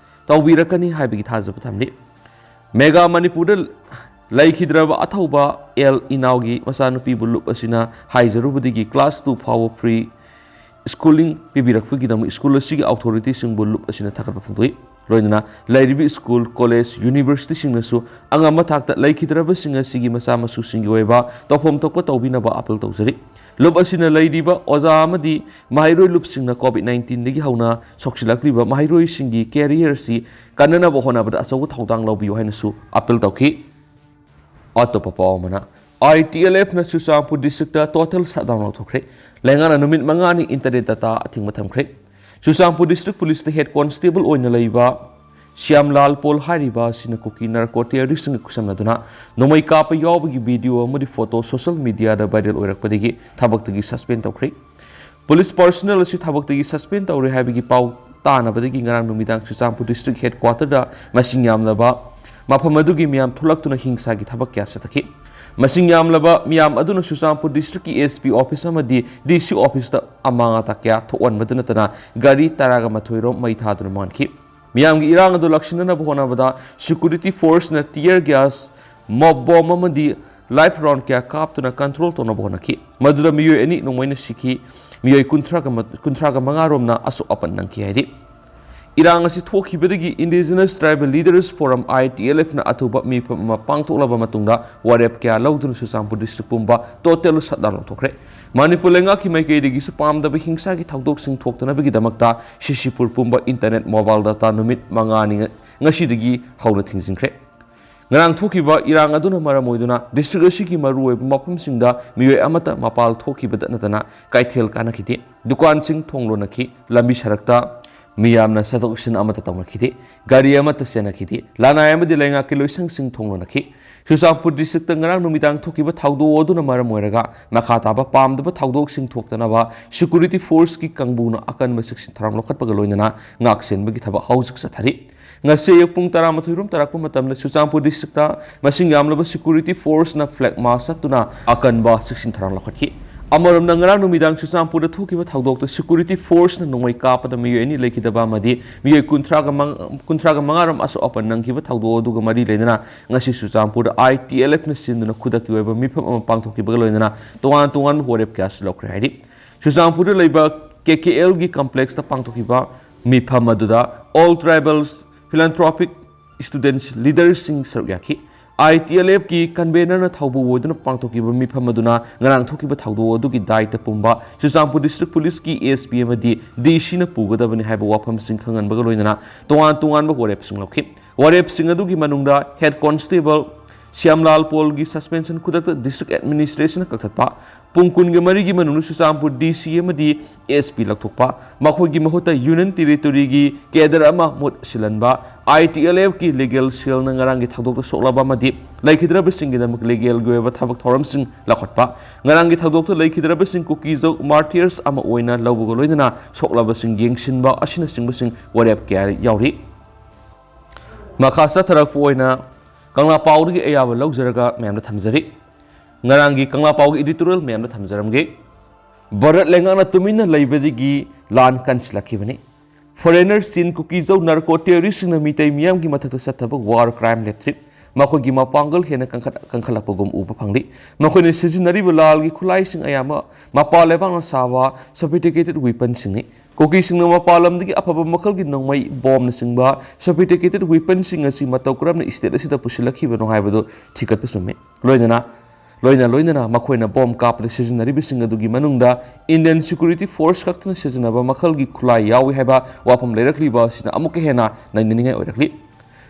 ꯇꯧꯕꯤꯔꯛꯀꯅꯤ ꯍꯥꯏꯕꯒꯤ ꯊꯥꯖꯕ ꯊꯝꯂꯤ꯫ Mega ꯃꯅꯤꯄꯨꯔꯗ ꯂꯩꯈꯤꯗ꯭ꯔꯕ ꯑꯊꯧꯕ ꯑꯦꯜ ꯏꯅꯥꯎꯒꯤ ꯃꯆꯥꯅꯨꯄꯤꯕꯨ ꯂꯨꯞ ꯑꯁꯤꯅ ꯍꯥꯏꯖꯔꯨꯕꯗꯒꯤ class two ꯐꯥꯎꯕ free schooling ꯄꯤꯕꯤꯔꯛꯄꯒꯤꯗꯃꯛ school ꯑꯁꯤꯒꯤ authorityꯁꯤꯡꯕꯨ ꯂꯨꯞ ꯑꯁꯤꯅ ꯊꯥꯒꯠꯄ ꯐꯣꯡꯗꯣꯛꯏ꯫ ꯂꯣꯏꯅꯅ ꯂꯩꯔꯤꯕ school, college, universityꯁꯤꯡꯅꯁꯨ ꯑꯉꯝꯕ ꯊꯥꯛꯇ ꯂꯩꯈꯤꯗ꯭ꯔꯕꯁꯤꯡ ꯑꯁꯤꯒꯤ ꯃꯆꯥ ꯃꯁꯨꯁꯤꯡꯒꯤ ꯑꯣꯏꯕ ꯇꯧꯐꯝ ꯊꯣꯛꯄ ꯇꯧꯕꯤꯅꯕ appeal ꯇꯧꯖꯔꯤ꯫ ꯂꯨꯞ ꯑꯁꯤꯅ ꯂꯩꯔꯤꯕ ꯑꯣꯖꯥ ꯑꯃꯗꯤ ꯃꯍꯩꯔꯣꯏ ꯂꯨꯞꯁꯤꯡꯅ COVID nineteenꯗꯒꯤ ꯍꯧꯅ ꯁꯣꯛꯆꯤꯜꯂꯛꯂꯤꯕ ꯃꯍꯩꯔꯣꯏꯁꯤꯡꯒꯤ career ꯑꯁꯤ ꯀꯟꯅꯅꯕ ꯍꯣꯠꯅꯕꯗ ꯑꯆꯧꯕ ꯊꯧꯗꯥꯡ ꯂꯧꯕꯤꯌꯨ ꯍꯥꯏꯅꯁꯨ appeal ꯇꯧꯈꯤ꯫ ꯑꯇꯣꯞꯄ ꯄꯥꯎ ꯑꯃꯅ, ITLFꯅ ꯆꯨꯔꯆꯥꯟꯄꯨꯔ districtꯇ total shutdown ꯂꯥꯎꯊꯣꯛꯈ꯭ꯔꯦ꯫ ꯂꯩꯉꯥꯛꯅ ꯅꯨꯃꯤꯠ ꯃꯉꯥꯅꯤ internet data ꯑꯊꯤꯡꯕ ꯊꯝꯈ꯭ꯔꯦ꯫ ꯆꯨꯔꯆꯥꯟꯄꯨꯔ district policeꯇ head constable ꯑꯣꯏꯅ ꯂꯩꯕ ꯁ꯭ꯌꯥꯝꯂꯥꯜ ꯄꯣꯜ ꯍꯥꯏꯔꯤꯕ ꯑꯁꯤꯅ ꯀꯨꯀꯤ narco terroristꯁꯤꯡꯒ ꯈꯨꯠꯁꯝꯅꯗꯨꯅ ꯅꯣꯡꯃꯩ ꯀꯥꯞꯄ ꯌꯥꯎꯕꯒꯤ video ꯑꯃꯗꯤ photo social mediaꯗ viral ꯑꯣꯏꯔꯛꯄꯗꯒꯤ ꯊꯕꯛꯇꯒꯤ suspend ꯇꯧꯈ꯭ꯔꯦ꯫ Police personnel ꯑꯁꯤ ꯊꯕꯛꯇꯒꯤ suspend ꯇꯧꯔꯦ ꯍꯥꯏꯕꯒꯤ ꯄꯥꯎ ꯇꯥꯅꯕꯗꯒꯤ ꯉꯔꯥꯡ ꯅꯨꯃꯤꯗꯥꯡ ꯆꯨꯔꯆꯥꯟꯄꯨꯔ district headquarterꯗ ꯃꯁꯤꯡ ꯌꯥꯝꯂꯕ ꯃꯐꯝ ꯑꯗꯨꯒꯤ ꯃꯤꯌꯥꯝ ꯊꯣꯛꯂꯛꯇꯨꯅ ꯍꯤꯡꯁꯥꯒꯤ ꯊꯕꯛ ꯀꯌꯥ ꯆꯠꯊꯈꯤ꯫ ꯃꯁꯤꯡ ꯌꯥꯝꯂꯕ ꯃꯤꯌꯥꯝ ꯑꯗꯨꯅ ꯆꯨꯔꯆꯥꯟꯄꯨꯔ ꯗꯤꯁꯇ꯭ꯔꯤꯛꯀꯤ ꯑꯦꯁ ꯄꯤ ꯑꯣꯐꯤꯁ ꯑꯃꯗꯤ ꯗꯤ ꯁꯤ ꯑꯣꯐꯤꯁꯇ ꯑꯃꯥꯡ ꯑꯇꯥ ꯀꯌꯥ ꯊꯣꯛꯍꯟꯕꯗ ꯅꯠꯇꯅ ꯒꯥꯔꯤ ꯇꯔꯥꯒ ꯃꯥꯊꯣꯏ ꯔꯣꯝ ꯃꯩ ꯊꯥꯗꯨꯅ ꯃꯥꯡꯈꯤ꯫ ꯃꯤꯌꯥꯝꯒꯤ ꯏꯔꯥꯡ ꯑꯗꯨ ꯂꯥꯛꯁꯤꯟꯅꯅꯕ ꯍꯣꯠꯅꯕꯗ ꯁꯦꯀ꯭ꯌꯨꯔꯤꯇꯤ ꯐꯣꯔꯁꯅ ꯇꯤꯌꯔ ꯒ꯭ꯌꯥꯁ, ꯃꯣꯞ ꯕꯣꯝ ꯑꯃꯗꯤ ꯂꯥꯏꯐ ꯔꯥꯎꯟ ꯀꯌꯥ ꯀꯥꯞꯇꯨꯅ ꯀꯟꯇ꯭ꯔꯣꯜ ꯇꯧꯅꯕ ꯍꯣꯠꯅꯈꯤ꯫ ꯃꯗꯨꯗ ꯃꯤꯑꯣꯏ ꯑꯅꯤ ꯅꯣꯡꯃꯩꯅ ꯁꯤꯈꯤ꯫ ꯃꯤꯑꯣꯏ ꯀꯨꯟꯊ꯭ꯔꯥꯒ ꯃ-, ꯀꯨꯟꯊ꯭ꯔꯥꯒ ꯃꯉꯥ ꯔꯣꯝꯅ ꯑꯁꯣꯛ ꯑꯄꯟ ꯅꯪꯈꯤ ꯍꯥꯏꯔꯤ꯫ ꯏꯔꯥꯡ ꯑꯁꯤ ꯊꯣꯛꯈꯤꯕꯗꯒꯤ Indigenous Tribal Leaders Forum, I T L F, ꯅ ꯑꯊꯨꯕ ꯃꯤꯐꯝ ꯑꯃ ꯄꯥꯡꯊꯣꯛꯂꯕ ꯃꯇꯨꯡꯗ ꯋꯥꯔꯦꯞ ꯀꯌꯥ ꯂꯧꯗꯨꯅ ꯆꯨꯔꯆꯥꯟꯄꯨꯔ ꯗꯤꯁꯇ꯭ꯔꯤꯛ ꯄꯨꯝꯕ ꯇꯣꯇꯦꯜ ꯁꯠꯗꯥꯎꯟ ꯂꯧꯊꯣꯛꯈ꯭ꯔꯦ꯫ ꯃꯅꯤꯄꯨꯔ ꯂꯩꯉꯥꯛꯀꯤ ꯃꯥꯏꯀꯩꯗꯒꯤꯁꯨ ꯄꯥꯝꯗꯕ ꯍꯤꯡꯁꯥꯒꯤ ꯊꯧꯗꯣꯛꯁꯤꯡ ꯊꯣꯛꯇꯅꯕꯒꯤꯗꯃꯛꯇ ꯁꯤꯁꯤꯄꯨꯔ ꯄꯨꯝꯕ ꯏꯟꯇꯔꯅꯦꯠ, ꯃꯣꯕꯥꯏꯜ ꯗꯇꯥ ꯅꯨꯃꯤꯠ ꯃꯉꯥꯅꯤ ꯉ-, ꯉꯁꯤꯗꯒꯤ ꯍꯧꯅ ꯊꯤꯡꯖꯤꯟꯈ꯭ꯔꯦ꯫ ꯉꯔꯥꯡ ꯊꯣꯛꯈꯤꯕ ꯏꯔꯥꯡ ꯑꯗꯨꯅ ꯃꯔꯝ ꯑꯣꯏꯗꯨꯅ ꯗꯤꯁꯇ꯭ꯔꯤꯛ ꯑꯁꯤꯒꯤ ꯃꯔꯨꯑꯣꯏꯕ ꯃꯐꯝꯁꯤꯡꯗ ꯃꯤꯑꯣꯏ ꯑꯃꯠꯇ ꯃꯄꯥꯜ ꯊꯣꯛꯈꯤꯕꯗ ꯅꯠꯇꯅ ꯀꯩꯊꯦꯜ ꯀꯥꯅꯈꯤꯗꯦ, ꯗꯨꯀꯥꯟꯁꯤꯡ ꯊꯣꯡ ꯂꯣꯟꯅꯈꯤ, ꯂꯝꯕꯤ ꯁꯔꯛꯇ ꯃꯤꯌꯥꯝꯅ ꯆꯠꯊꯣꯛ ꯆꯠꯁꯤꯟ ꯑꯃꯠꯇ ꯇꯧꯅꯈꯤꯗꯦ, ꯒꯥꯔꯤ ꯑꯃꯠꯇ ꯆꯦꯟꯅꯈꯤꯗꯦ, ꯂꯅꯥꯏ ꯑꯃꯗꯤ ꯂꯩꯉꯥꯛꯀꯤ ꯂꯣꯏꯁꯪꯁꯤꯡ ꯊꯣꯡ ꯂꯣꯟꯅꯈꯤ꯫ ꯆꯨꯔꯆꯥꯟꯄꯨꯔ ꯗꯤꯁꯇ꯭ꯔꯤꯛꯇ ꯉꯔꯥꯡ ꯅꯨꯃꯤꯗꯥꯡ ꯊꯣꯛꯈꯤꯕ ꯊꯧꯗꯣꯛ ꯑꯗꯨꯅ ꯃꯔꯝ ꯑꯣꯏꯔꯒ ꯃꯈꯥ ꯇꯥꯕ ꯄꯥꯝꯗꯕ ꯊꯧꯗꯣꯛꯁꯤꯡ ꯊꯣꯛꯇꯅꯕ ꯁꯦꯀ꯭ꯌꯨꯔꯤꯇꯤ ꯐꯣꯔꯁꯀꯤ ꯀꯥꯡꯕꯨꯅ ꯑꯀꯟꯕ ꯆꯦꯛꯁꯤꯟ ꯊꯧꯔꯥꯡ ꯂꯧꯈꯠꯄꯒ ꯂꯣꯏꯅꯅ ꯉꯥꯛ ꯁꯦꯟꯕꯒꯤ ꯊꯕꯛ ꯍꯧꯖꯤꯛ ꯆꯠꯊꯔꯤ꯫ ꯉꯁꯤ ꯑꯌꯨꯛ ꯄꯨꯡ ꯇꯔꯥꯃꯥꯊꯣꯏ ꯔꯣꯝ ꯇꯥꯔꯛꯄ ꯃꯇꯝꯗ ꯆꯨꯔꯆꯥꯟꯄꯨꯔ ꯗꯤꯁꯇ꯭ꯔꯤꯛꯇ ꯃꯁꯤꯡ ꯌꯥꯝꯂꯕ ꯁꯦꯀ꯭ꯌꯨꯔꯤꯇꯤ ꯐꯣꯔꯁꯅ ꯐ꯭ꯂꯦꯒ ꯃꯥꯔꯆ ꯆꯠꯇꯨꯅ ꯑꯀꯟꯕ ꯆꯦꯛꯁꯤꯟ ꯊꯧꯔꯥꯡ ꯂꯧꯈꯠꯈꯤ꯫ ꯑꯃꯔꯣꯝꯗ, ꯉꯔꯥꯡ ꯅꯨꯃꯤꯗꯥꯡ ꯆꯨꯔꯆꯥꯟꯄꯨꯔꯗ ꯊꯣꯛꯈꯤꯕ ꯊꯧꯗꯣꯛꯇ ꯁꯦꯀ꯭ꯌꯨꯔꯤꯇꯤ ꯐꯣꯔꯁꯅ ꯅꯣꯡꯃꯩ ꯀꯥꯞꯄꯗ ꯃꯤꯑꯣꯏ ꯑꯅꯤ ꯂꯩꯈꯤꯗꯕ ꯑꯃꯗꯤ ꯃꯤꯑꯣꯏ ꯀꯨꯟꯊ꯭ꯔꯥꯒ ꯃꯉꯥ, ꯀꯨꯟꯊ꯭ꯔꯥꯒ ꯃꯉꯥ ꯔꯣꯝ ꯑꯁꯣꯛ ꯑꯄꯟ ꯅꯪꯈꯤꯕ ꯊꯧꯗꯣꯛ ꯑꯗꯨꯒ ꯃꯔꯤ ꯂꯩꯅꯅ ꯉꯁꯤ ꯆꯨꯔꯆꯥꯟꯄꯨꯔꯗ I T L F ꯅ ꯁꯤꯟꯗꯨꯅ ꯈꯨꯗꯛꯀꯤ ꯑꯣꯏꯕ ꯃꯤꯐꯝ ꯑꯃ ꯄꯥꯡꯊꯣꯛꯈꯤꯕꯒ ꯂꯣꯏꯅꯅ ꯇꯣꯉꯥꯟ ꯇꯣꯉꯥꯟꯕ ꯋꯥꯔꯦꯞ ꯀꯌꯥꯁꯨ ꯂꯧꯈ꯭ꯔꯦ ꯍꯥꯏꯔꯤ꯫ ꯆꯨꯔꯆꯥꯟꯄꯨꯔꯗ ꯂꯩꯕ K K L ꯒꯤ ꯀꯝꯄ꯭ꯂꯦꯛꯁꯇ ꯄꯥꯡꯊꯣꯛꯈꯤꯕ ꯃꯤꯐꯝ ꯑꯗꯨꯗ All Tribals Philanthropic Students ꯂꯤꯗꯔꯁꯤꯡ ꯁꯔꯨꯛ ꯌꯥꯈꯤ꯫ I T L F ꯀꯤ ꯀꯟꯚꯦꯅꯔꯅ ꯊꯧꯕꯨ ꯑꯣꯏꯗꯨꯅ ꯄꯥꯡꯊꯣꯛꯈꯤꯕ ꯃꯤꯐꯝ ꯑꯗꯨꯅ ꯉꯔꯥꯡ ꯊꯣꯛꯈꯤꯕ ꯊꯧꯗꯣꯛ ꯑꯗꯨꯒꯤ ꯗꯥꯏꯇ ꯄꯨꯝꯕ ꯆꯨꯔꯆꯥꯟꯄꯨꯔ ꯗꯤꯁꯇ꯭ꯔꯤꯛ ꯄꯨꯂꯤꯁꯀꯤ S P ꯑꯃꯗꯤ D C ꯅ ꯄꯨꯒꯗꯕꯅꯤ ꯍꯥꯏꯕ ꯋꯥꯐꯝꯁꯤꯡ ꯈꯪꯍꯟꯕꯒ ꯂꯣꯏꯅꯅ ꯇꯣꯉꯥꯟ ꯇꯣꯉꯥꯟꯕ ꯋꯥꯔꯦꯞꯁꯤꯡ ꯂꯧꯈꯤ꯫ ꯋꯥꯔꯦꯞꯁꯤꯡ ꯑꯗꯨꯒꯤ ꯃꯅꯨꯡꯗ ꯍꯦꯗ ꯀꯣꯟꯁꯇꯦꯕꯜ ꯁ꯭ꯌꯥꯝꯂꯥꯜ ꯄꯣꯜꯒꯤ ꯁꯁꯄꯦꯟꯁꯟ ꯈꯨꯗꯛꯇ ꯗꯤꯁꯇ꯭ꯔꯤꯛ ꯑꯦꯗꯃꯤꯅꯤꯁꯇ꯭ꯔꯦꯁꯟꯅ ꯀꯛꯊꯠꯄ, ꯄꯨꯡ ꯀꯨꯟꯒ ꯃꯔꯤꯒꯤ ꯃꯅꯨꯡꯗ ꯆꯨꯔꯆꯥꯟꯄꯨꯔ D C ꯑꯃꯗꯤ S P ꯂꯧꯊꯣꯛꯄ, ꯃꯈꯣꯏꯒꯤ ꯃꯍꯨꯠꯇ ꯌꯨꯅꯤꯌꯟ ꯇꯦꯔꯤꯇꯣꯔꯤꯒꯤ ꯀꯦꯗꯔ ꯑꯃ ꯃꯍꯨꯠ ꯁꯤꯜꯍꯟꯕ, I T L F ꯀꯤ ꯂꯤꯒꯦꯜ ꯁꯦꯜꯅ ꯉꯔꯥꯡꯒꯤ ꯊꯧꯗꯣꯛꯇ ꯁꯣꯛꯂꯕ ꯑꯃꯗꯤ ꯂꯩꯈꯤꯗ꯭ꯔꯕꯁꯤꯡꯒꯤꯗꯃꯛ ꯂꯤꯒꯦꯜꯒꯤ ꯑꯣꯏꯕ ꯊꯕꯛ ꯊꯧꯔꯝꯁꯤꯡ ꯂꯧꯈꯠꯄ, ꯉꯔꯥꯡꯒꯤ ꯊꯧꯗꯣꯛꯇ ꯂꯩꯈꯤꯗ꯭ꯔꯕꯁꯤꯡ ꯀꯨꯀꯤꯖꯧ ꯃꯥꯔꯇꯤꯌꯔꯁ ꯑꯃ ꯑꯣꯏꯅ ꯂꯧꯕꯒ ꯂꯣꯏꯅꯅ ꯁꯣꯛꯂꯕꯁꯤꯡ ꯌꯦꯡꯁꯤꯟꯕ ꯑꯁꯤꯅꯆꯤꯡꯕꯁꯤꯡ ꯋꯥꯔꯦꯞ ꯀꯌꯥ ꯌꯥꯎꯔꯤ꯫ ꯃꯈꯥ ꯆꯠꯊꯔꯛꯄ ꯑꯣꯏꯅ ꯀꯪꯂꯥ ꯄꯥꯎꯗꯒꯤ ꯑꯌꯥꯕ ꯂꯧꯖꯔꯒ ꯃꯌꯥꯝꯗ ꯊꯝꯖꯔꯤ꯫ ꯉꯔꯥꯡꯒꯤ ꯀꯪꯂꯥ ꯄꯥꯎꯒꯤ editorial ꯃꯌꯥꯝꯗ ꯊꯝꯖꯔꯝꯒꯦ꯫ ꯚꯥꯔꯠ ꯂꯩꯉꯥꯛꯅ ꯇꯨꯃꯤꯟꯅ ꯂꯩꯕꯗꯒꯤ ꯂꯥꯟ ꯀꯟꯁꯤꯜꯂꯛꯈꯤꯕꯅꯤ꯫ Foreigner ꯆꯤꯟ ꯀꯨꯀꯤꯖꯧ narco terroristꯁꯤꯡꯅ ꯃꯤꯇꯩ ꯃꯤꯌꯥꯝꯒꯤ ꯃꯊꯛꯇ ꯆꯠꯊꯕ war crime ꯂꯦꯞꯇ꯭ꯔꯤ꯫ ꯃꯈꯣꯏꯒꯤ ꯃꯄꯥꯡꯒꯜ ꯍꯦꯟꯅ ꯀꯟꯈꯠ-, ꯀꯟꯈꯠꯂꯛꯄꯒꯨꯝ ꯎꯕ ꯐꯪꯂꯤ꯫ ꯃꯈꯣꯏꯅ ꯁꯤꯖꯤꯟꯅꯔꯤꯕ ꯂꯥꯜꯒꯤ ꯈꯨꯠꯂꯥꯏꯁꯤꯡ ꯑꯌꯥꯝꯕ ꯃꯄꯥꯟ ꯂꯩꯕꯥꯛꯅ ꯁꯥꯕ sophisticated weaponꯁꯤꯡꯅꯤ꯫ ꯀꯨꯀꯤꯁꯤꯡꯅ ꯃꯄꯥꯟ ꯂꯝꯗꯒꯤ ꯑꯐꯕ ꯃꯈꯜꯒꯤ ꯅꯣꯡꯃꯩ, ꯕꯣꯝꯅꯆꯤꯡꯕ sophisticated weaponꯁꯤꯡ ꯑꯁꯤ ꯃꯇꯧ ꯀꯔꯝꯅ state ꯑꯁꯤꯗ ꯄꯨꯁꯤꯜꯂꯛꯈꯤꯕꯅꯣ ꯍꯥꯏꯕꯗꯨ ꯊꯤꯒꯠꯄ ꯆꯨꯝꯃꯤ꯫ ꯂꯣꯏꯅꯅ, ꯂꯣꯏꯅ ꯂꯣꯏꯅꯅ ꯃꯈꯣꯏꯅ ꯕꯣꯝ ꯀꯥꯞꯄꯗ ꯁꯤꯖꯤꯟꯅꯔꯤꯕꯁꯤꯡ ꯑꯗꯨꯒꯤ ꯃꯅꯨꯡꯗ Indian security force ꯈꯛꯇꯅ ꯁꯤꯖꯤꯟꯅꯕ ꯃꯈꯜꯒꯤ ꯈꯨꯠꯂꯥꯏ ꯌꯥꯎꯏ ꯍꯥꯏꯕ ꯋꯥꯐꯝ ꯂꯩꯔꯛꯂꯤꯕ ꯑꯁꯤꯅ ꯑꯃꯨꯛꯀ ꯍꯦꯟꯅ ꯅꯩꯅꯅꯤꯡꯉꯥꯏ ꯑꯣꯏꯔꯛꯂꯤ꯫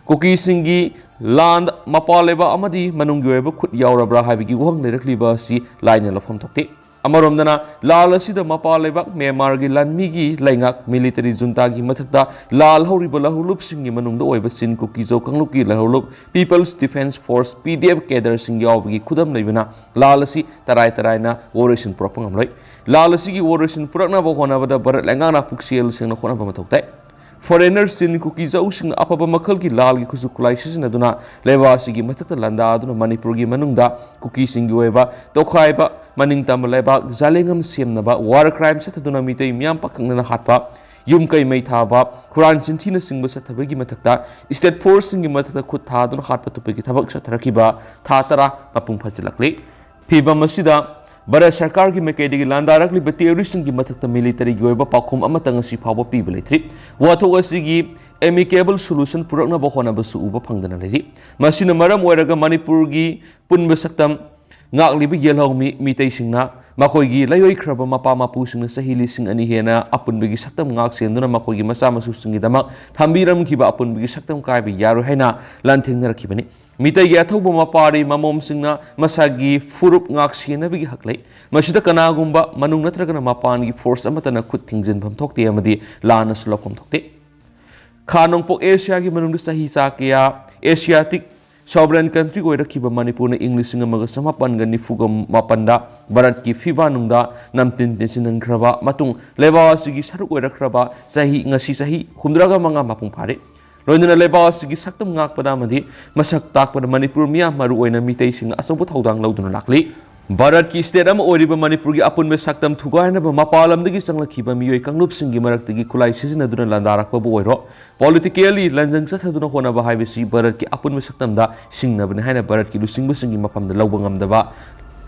ꯀꯨꯀꯤꯁꯤꯡꯒꯤ ꯂꯥꯟꯗ ꯃꯄꯥꯟ ꯂꯩꯕꯥꯛ ꯑꯃꯗꯤ ꯃꯅꯨꯡꯒꯤ ꯑꯣꯏꯕ ꯈꯨꯠ ꯌꯥꯎꯔꯕ꯭ꯔꯥ ꯍꯥꯏꯕꯒꯤ ꯋꯥꯍꯪ ꯂꯩꯔꯛꯂꯤꯕ ꯑꯁꯤ ꯂꯥꯏꯅ ꯂꯧꯐꯝ ꯊꯣꯛꯇꯦ꯫ ꯑꯃꯔꯣꯝꯗꯅ, ꯂꯥꯜ ꯑꯁꯤꯗ ꯃꯄꯥꯟ ꯂꯩꯕꯥꯛ ꯃ꯭ꯌꯥꯟꯃꯥꯔꯒꯤ ꯂꯥꯟꯃꯤꯒꯤ ꯂꯩꯉꯥꯛ military juntaꯒꯤ ꯃꯊꯛꯇ ꯂꯥꯜ ꯍꯧꯔꯤꯕ ꯂꯧꯍꯧꯂꯨꯞꯁꯤꯡꯒꯤ ꯃꯅꯨꯡꯗ ꯑꯣꯏꯕ ꯆꯤꯟ ꯀꯨꯀꯤꯖꯧ ꯀꯥꯡꯂꯨꯞꯀꯤ ꯂꯧꯍꯧꯂꯨꯞ People's Defence Force, P D F cadreꯁꯤꯡ ꯌꯥꯎꯕꯒꯤ ꯈꯨꯗꯝ ꯂꯩꯕꯅ ꯂꯥꯜ ꯑꯁꯤ ꯇꯔꯥꯏ ꯇꯔꯥꯏꯅ ꯋꯥꯔꯣꯏꯁꯤꯟ ꯄꯨꯔꯛꯄ ꯉꯝꯂꯣꯏ꯫ ꯂꯥꯜ ꯑꯁꯤꯒꯤ ꯋꯥꯔꯣꯏꯁꯤꯟ ꯄꯨꯔꯛꯅꯕ ꯍꯣꯠꯅꯕꯗ ꯚꯥꯔꯠ ꯂꯩꯉꯥꯛꯅ ꯄꯨꯛꯆꯦꯜ ꯁꯦꯡꯅ ꯍꯣꯠꯅꯕ ꯃꯊꯧ ꯇꯥꯏ꯫ Foreigner ꯆꯤꯟ ꯀꯨꯀꯤꯖꯧꯁꯤꯡꯅ ꯑꯐꯕ ꯃꯈꯜꯒꯤ ꯂꯥꯜꯒꯤ ꯈꯨꯠꯁꯨ ꯈꯨꯠꯂꯥꯏ ꯁꯤꯖꯤꯟꯅꯗꯨꯅ ꯂꯩꯕꯥꯛ ꯑꯁꯤꯒꯤ ꯃꯊꯛꯇ ꯂꯥꯟꯗꯥꯗꯨꯅ ꯃꯅꯤꯄꯨꯔꯒꯤ ꯃꯅꯨꯡꯗ ꯀꯨꯀꯤꯁꯤꯡꯒꯤ ꯑꯣꯏꯕ ꯇꯣꯈꯥꯏꯕ, ꯃꯅꯤꯡ ꯇꯝꯕ ꯂꯩꯕꯥꯛ, ꯖꯥꯂꯦꯡꯉꯝ ꯁꯦꯝꯅꯕ, war crime ꯆꯠꯊꯗꯨꯅ ꯃꯤꯇꯩ ꯃꯤꯌꯥꯝ ꯄꯥꯛꯇꯛꯅꯅ ꯍꯥꯠꯄ, ꯌꯨꯝ ꯀꯩ ꯃꯩ ꯊꯥꯕ, ꯍꯨꯔꯥꯟ ꯆꯤꯟꯊꯤꯅꯆꯤꯡꯕ ꯆꯠꯊꯕꯒꯤ ꯃꯊꯛꯇ state forceꯁꯤꯡꯒꯤ ꯃꯊꯛꯇ ꯈꯨꯠ ꯊꯥꯗꯨꯅ ꯍꯥꯠꯄ ꯇꯨꯞꯄꯒꯤ ꯊꯕꯛ ꯆꯠꯊꯔꯛꯈꯤꯕ ꯊꯥ ꯇꯔꯥ ꯃꯄꯨꯡ ꯐꯥꯖꯤꯜꯂꯛꯂꯤ꯫ ꯐꯤꯚꯝ ꯑꯁꯤꯗ ꯚꯥꯔꯠ ꯁꯔꯀꯥꯔꯒꯤ ꯃꯥꯏꯀꯩꯗꯒꯤ ꯂꯥꯟꯗꯥꯔꯛꯂꯤꯕ terroristꯁꯤꯡꯒꯤ ꯃꯊꯛꯇ militaryꯒꯤ ꯑꯣꯏꯕ ꯄꯥꯎꯈꯨꯝ ꯑꯃꯠꯇ ꯉꯁꯤ ꯐꯥꯎꯕ ꯄꯤꯕ ꯂꯩꯇ꯭ꯔꯤ꯫ ꯋꯥꯊꯣꯛ ꯑꯁꯤꯒꯤ amicable solution ꯄꯨꯔꯛꯅꯕ ꯍꯣꯠꯅꯕꯁꯨ ꯎꯕ ꯐꯪꯗꯅ ꯂꯩꯔꯤ꯫ ꯃꯁꯤꯅ ꯃꯔꯝ ꯑꯣꯏꯔꯒ ꯃꯅꯤꯄꯨꯔꯒꯤ ꯄꯨꯟꯕ ꯁꯛꯇꯝ ꯉꯥꯛꯂꯤꯕ ꯌꯦꯜꯍꯧꯃꯤ ꯃꯤꯇꯩꯁꯤꯡꯅ ꯃꯈꯣꯏꯒꯤ ꯂꯩꯑꯣꯏꯈ꯭ꯔꯕ ꯃꯄꯥ ꯃꯄꯨꯁꯤꯡꯅ ꯆꯍꯤ ꯂꯤꯁꯤꯡ ꯑꯅꯤ ꯍꯦꯟꯅ ꯑꯄꯨꯟꯕꯒꯤ ꯁꯛꯇꯝ ꯉꯥꯛ ꯁꯦꯟꯗꯨꯅ ꯃꯈꯣꯏꯒꯤ ꯃꯆꯥ ꯃꯁꯨꯁꯤꯡꯒꯤꯗꯃꯛ ꯊꯝꯕꯤꯔꯝꯈꯤꯕ ꯑꯄꯨꯟꯕꯒꯤ ꯁꯛꯇꯝ ꯀꯥꯏꯕ ꯌꯥꯔꯣꯏ ꯍꯥꯏꯅ ꯂꯥꯟꯊꯦꯡꯅꯔꯛꯈꯤꯕꯅꯤ꯫ ꯃꯤꯇꯩꯒꯤ ꯑꯊꯧꯕ ꯃꯄꯥꯔꯤ ꯃꯃꯣꯝꯁꯤꯡꯅ ꯃꯁꯥꯒꯤ ꯐꯨꯔꯨꯞ ꯉꯥꯛ ꯁꯦꯟꯅꯕꯒꯤ ꯍꯛ ꯂꯩ꯫ ꯃꯁꯤꯗ ꯀꯅꯥꯒꯨꯝꯕ ꯃꯅꯨꯡ ꯅꯠꯇ꯭ꯔꯒꯅ ꯃꯄꯥꯟꯒꯤ force ꯑꯃꯠꯇꯅ ꯈꯨꯠ ꯊꯤꯡꯖꯤꯟꯐꯝ ꯊꯣꯛꯇꯦ ꯑꯃꯗꯤ ꯂꯥꯟꯅꯁꯨ ꯂꯧꯐꯝ ꯊꯣꯛꯇꯦ꯫ ꯈꯥ ꯅꯣꯡꯄꯣꯛ ꯑꯦꯁꯤꯌꯥꯒꯤ ꯃꯅꯨꯡꯗ ꯆꯍꯤ ꯆꯥ ꯀꯌꯥ Asiatic sovereign country ꯑꯣꯏꯔꯛꯈꯤꯕ ꯃꯅꯤꯄꯨꯔꯅ ꯏꯪ ꯂꯤꯁꯤꯡ ꯑꯃꯒ ꯆꯃꯥꯄꯟꯒ ꯅꯤꯐꯨꯒ ꯃꯥꯄꯟꯗ ꯚꯥꯔꯠꯀꯤ ꯐꯤꯐꯥ ꯅꯨꯡꯗ ꯅꯝꯇꯤꯟ ꯇꯤꯟꯁꯤꯟꯍꯟꯈ꯭ꯔꯕ ꯃꯇꯨꯡ, ꯂꯩꯕꯥꯛ ꯑꯁꯤꯒꯤ ꯁꯔꯨꯛ ꯑꯣꯏꯔꯛꯈ꯭ꯔꯕ ꯆꯍꯤ, ꯉꯁꯤ ꯆꯍꯤ ꯍꯨꯝꯗ꯭ꯔꯥꯒ ꯃꯉꯥ ꯃꯄꯨꯡ ꯐꯥꯔꯦ꯫ ꯂꯣꯏꯅꯅ ꯂꯩꯕꯥꯛ ꯑꯁꯤꯒꯤ ꯁꯛꯇꯝ ꯉꯥꯛꯄꯗ ꯑꯃꯗꯤ ꯃꯁꯛ ꯇꯥꯛꯄꯗ ꯃꯅꯤꯄꯨꯔ ꯃꯤꯌꯥꯝ, ꯃꯔꯨꯑꯣꯏꯅ ꯃꯤꯇꯩꯁꯤꯡꯅ ꯑꯆꯧꯕ ꯊꯧꯗꯥꯡ ꯂꯧꯗꯨꯅ ꯂꯥꯛꯂꯤ꯫ ꯚꯥꯔꯠꯀꯤ ꯁ꯭ꯇꯦꯠ ꯑꯃ ꯑꯣꯏꯔꯤꯕ ꯃꯅꯤꯄꯨꯔꯒꯤ ꯑꯄꯨꯟꯕ ꯁꯛꯇꯝ ꯊꯨꯒꯥꯏꯅꯕ ꯃꯄꯥꯟ ꯂꯝꯗꯒꯤ ꯆꯪꯂꯛꯈꯤꯕ ꯃꯤꯑꯣꯏ ꯀꯥꯡꯂꯨꯞꯁꯤꯡꯒꯤ ꯃꯔꯛꯇꯒꯤ ꯈꯨꯠꯂꯥꯏ ꯁꯤꯖꯤꯟꯅꯗꯨꯅ ꯂꯥꯟꯗꯥꯔꯛꯄꯕꯨ ꯑꯣꯏꯔꯣ, ꯄꯣꯂꯤꯇꯤꯀꯦꯜꯂꯤ ꯂꯥꯟꯖꯪ ꯆꯠꯊꯗꯨꯅ ꯍꯣꯠꯅꯕ ꯍꯥꯏꯕꯁꯤ ꯚꯥꯔꯠꯀꯤ ꯑꯄꯨꯟꯕ ꯁꯛꯇꯝꯗ ꯁꯤꯡꯅꯕꯅꯤ ꯍꯥꯏꯅ ꯚꯥꯔꯠꯀꯤ ꯂꯨꯆꯤꯡꯕꯁꯤꯡꯒꯤ ꯃꯐꯝꯗ ꯂꯧꯕ ꯉꯝꯗꯕ,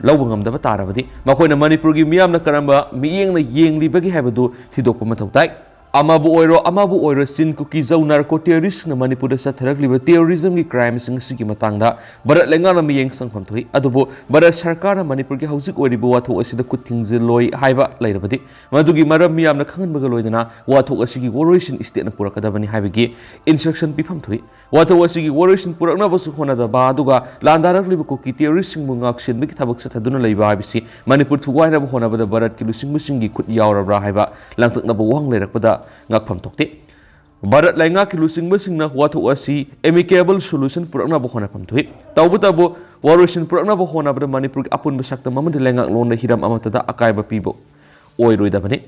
ꯂꯧꯕ ꯉꯝꯗꯕ ꯇꯥꯔꯕꯗꯤ ꯃꯈꯣꯏꯅ ꯃꯅꯤꯄꯨꯔꯒꯤ ꯃꯤꯌꯥꯝꯅ ꯀꯔꯝꯕ ꯃꯤꯠꯌꯦꯡꯅ ꯌꯦꯡꯂꯤꯕꯒꯦ ꯍꯥꯏꯕꯗꯨ ꯊꯤꯗꯣꯛꯄ ꯃꯊꯧ ꯇꯥꯏ꯫ ꯑꯃꯕꯨ ꯑꯣꯏꯔꯣ, ꯑꯃꯕꯨ ꯑꯣꯏꯔꯣ, ꯆꯤꯟ ꯀꯨꯀꯤ ꯖꯧ ꯅꯥꯔꯀꯣ ꯇꯦꯔꯣꯔꯤꯁ꯭ꯠꯅ ꯃꯅꯤꯄꯨꯔꯗ ꯆꯠꯊꯔꯛꯂꯤꯕ ꯇꯦꯔꯣꯔꯤꯖꯝꯒꯤ ꯀ꯭ꯔꯥꯏꯝꯁꯤꯡ ꯑꯁꯤꯒꯤ ꯃꯇꯥꯡꯗ ꯚꯥꯔꯠ ꯂꯩꯉꯥꯛꯅ ꯃꯤꯠꯌꯦꯡ ꯆꯪꯐꯝ ꯊꯣꯛꯏ꯫ ꯑꯗꯨꯕꯨ ꯚꯥꯔꯠ ꯁꯔꯀꯥꯔꯅ ꯃꯅꯤꯄꯨꯔꯒꯤ ꯍꯧꯖꯤꯛ ꯑꯣꯏꯔꯤꯕ ꯋꯥꯊꯣꯛ ꯑꯁꯤꯗ ꯈꯨꯠ ꯊꯤꯡꯖꯤꯜꯂꯣꯏ ꯍꯥꯏꯕ ꯂꯩꯔꯕꯗꯤ, ꯃꯗꯨꯒꯤ ꯃꯔꯝ ꯃꯤꯌꯥꯝꯅ ꯈꯪꯍꯟꯕꯒ ꯂꯣꯏꯅꯅ ꯋꯥꯊꯣꯛ ꯑꯁꯤꯒꯤ ꯋꯥꯔꯣꯏꯁꯤꯟ ꯁ꯭ꯇꯦꯠꯅ ꯄꯨꯔꯛꯀꯗꯕꯅꯤ ꯍꯥꯏꯕꯒꯤ ꯏꯟꯁꯇ꯭ꯔꯛꯁꯟ ꯄꯤꯐꯝ ꯊꯣꯛꯏ꯫ ꯋꯥꯊꯣꯛ ꯑꯁꯤꯒꯤ ꯋꯥꯔꯣꯏꯁꯤꯟ ꯄꯨꯔꯛꯅꯕꯁꯨ ꯍꯣꯠꯅꯗꯕ, ꯑꯗꯨꯒ ꯂꯥꯟꯗꯥꯔꯛꯂꯤꯕ ꯀꯨꯀꯤ ꯇꯦꯔꯣꯔꯤꯁ꯭ꯠꯁꯤꯡꯕꯨ ꯉꯥꯛꯁꯦꯟꯕꯒꯤ ꯊꯕꯛ ꯆꯠꯊꯗꯨꯅ ꯂꯩꯕ ꯍꯥꯏꯕꯁꯤ ꯃꯅꯤꯄꯨꯔ ꯊꯨꯒꯥꯏꯅꯕ ꯍꯣꯠꯅꯕꯗ ꯚꯥꯔꯠꯀꯤ ꯂꯨꯆꯤꯡꯕꯁꯤꯡꯒꯤ ꯈꯨꯠ ꯌꯥꯎꯔꯕ꯭ꯔꯥ ꯍꯥꯏꯕ ꯂꯥꯡꯇꯛꯅꯕ ꯋꯥꯍꯪ ꯂꯩꯔꯛꯄꯗ ꯉꯛꯐꯝ ꯊꯣꯛꯇꯦ꯫ ꯚꯥꯔꯠ ꯂꯩꯉꯥꯛꯀꯤ ꯂꯨꯆꯤꯡꯕꯁꯤꯡꯅ ꯋꯥꯊꯣꯛ ꯑꯁꯤ ꯑꯦꯃꯤꯀꯦꯕꯜ ꯁꯣꯂꯨꯁꯟ ꯄꯨꯔꯛꯅꯕ ꯍꯣꯠꯅꯐꯝ ꯊꯣꯛꯏ꯫ ꯇꯧꯕꯇꯕꯨ, ꯋꯥꯔꯣꯏꯁꯤꯟ ꯄꯨꯔꯛꯅꯕ ꯍꯣꯠꯅꯕꯗ ꯃꯅꯤꯄꯨꯔꯒꯤ ꯑꯄꯨꯟꯕ ꯁꯛꯇꯝ ꯑꯃꯗꯤ ꯂꯩꯉꯥꯛꯂꯣꯟꯗ ꯍꯤꯔꯝ ꯑꯃꯠꯇꯗ ꯑꯀꯥꯏꯕ ꯄꯤꯕ ꯑꯣꯏꯔꯣꯏꯗꯕꯅꯤ꯫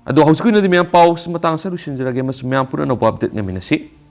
ꯑꯗꯣ ꯍꯧꯖꯤꯛꯀꯤ ꯑꯣꯏꯅꯗꯤ ꯃꯌꯥꯝ ꯄꯥꯎ ꯃꯇꯥꯡ ꯑꯁꯤꯗ ꯂꯣꯏꯁꯤꯟꯖꯔꯒꯦ, ꯑꯃꯁꯨꯡ ꯃꯌꯥꯝ ꯄꯨꯟꯅ ꯑꯅꯧꯕ ꯑꯞꯗꯦꯠ ꯉꯥꯏꯃꯤꯟꯅꯁꯤ꯫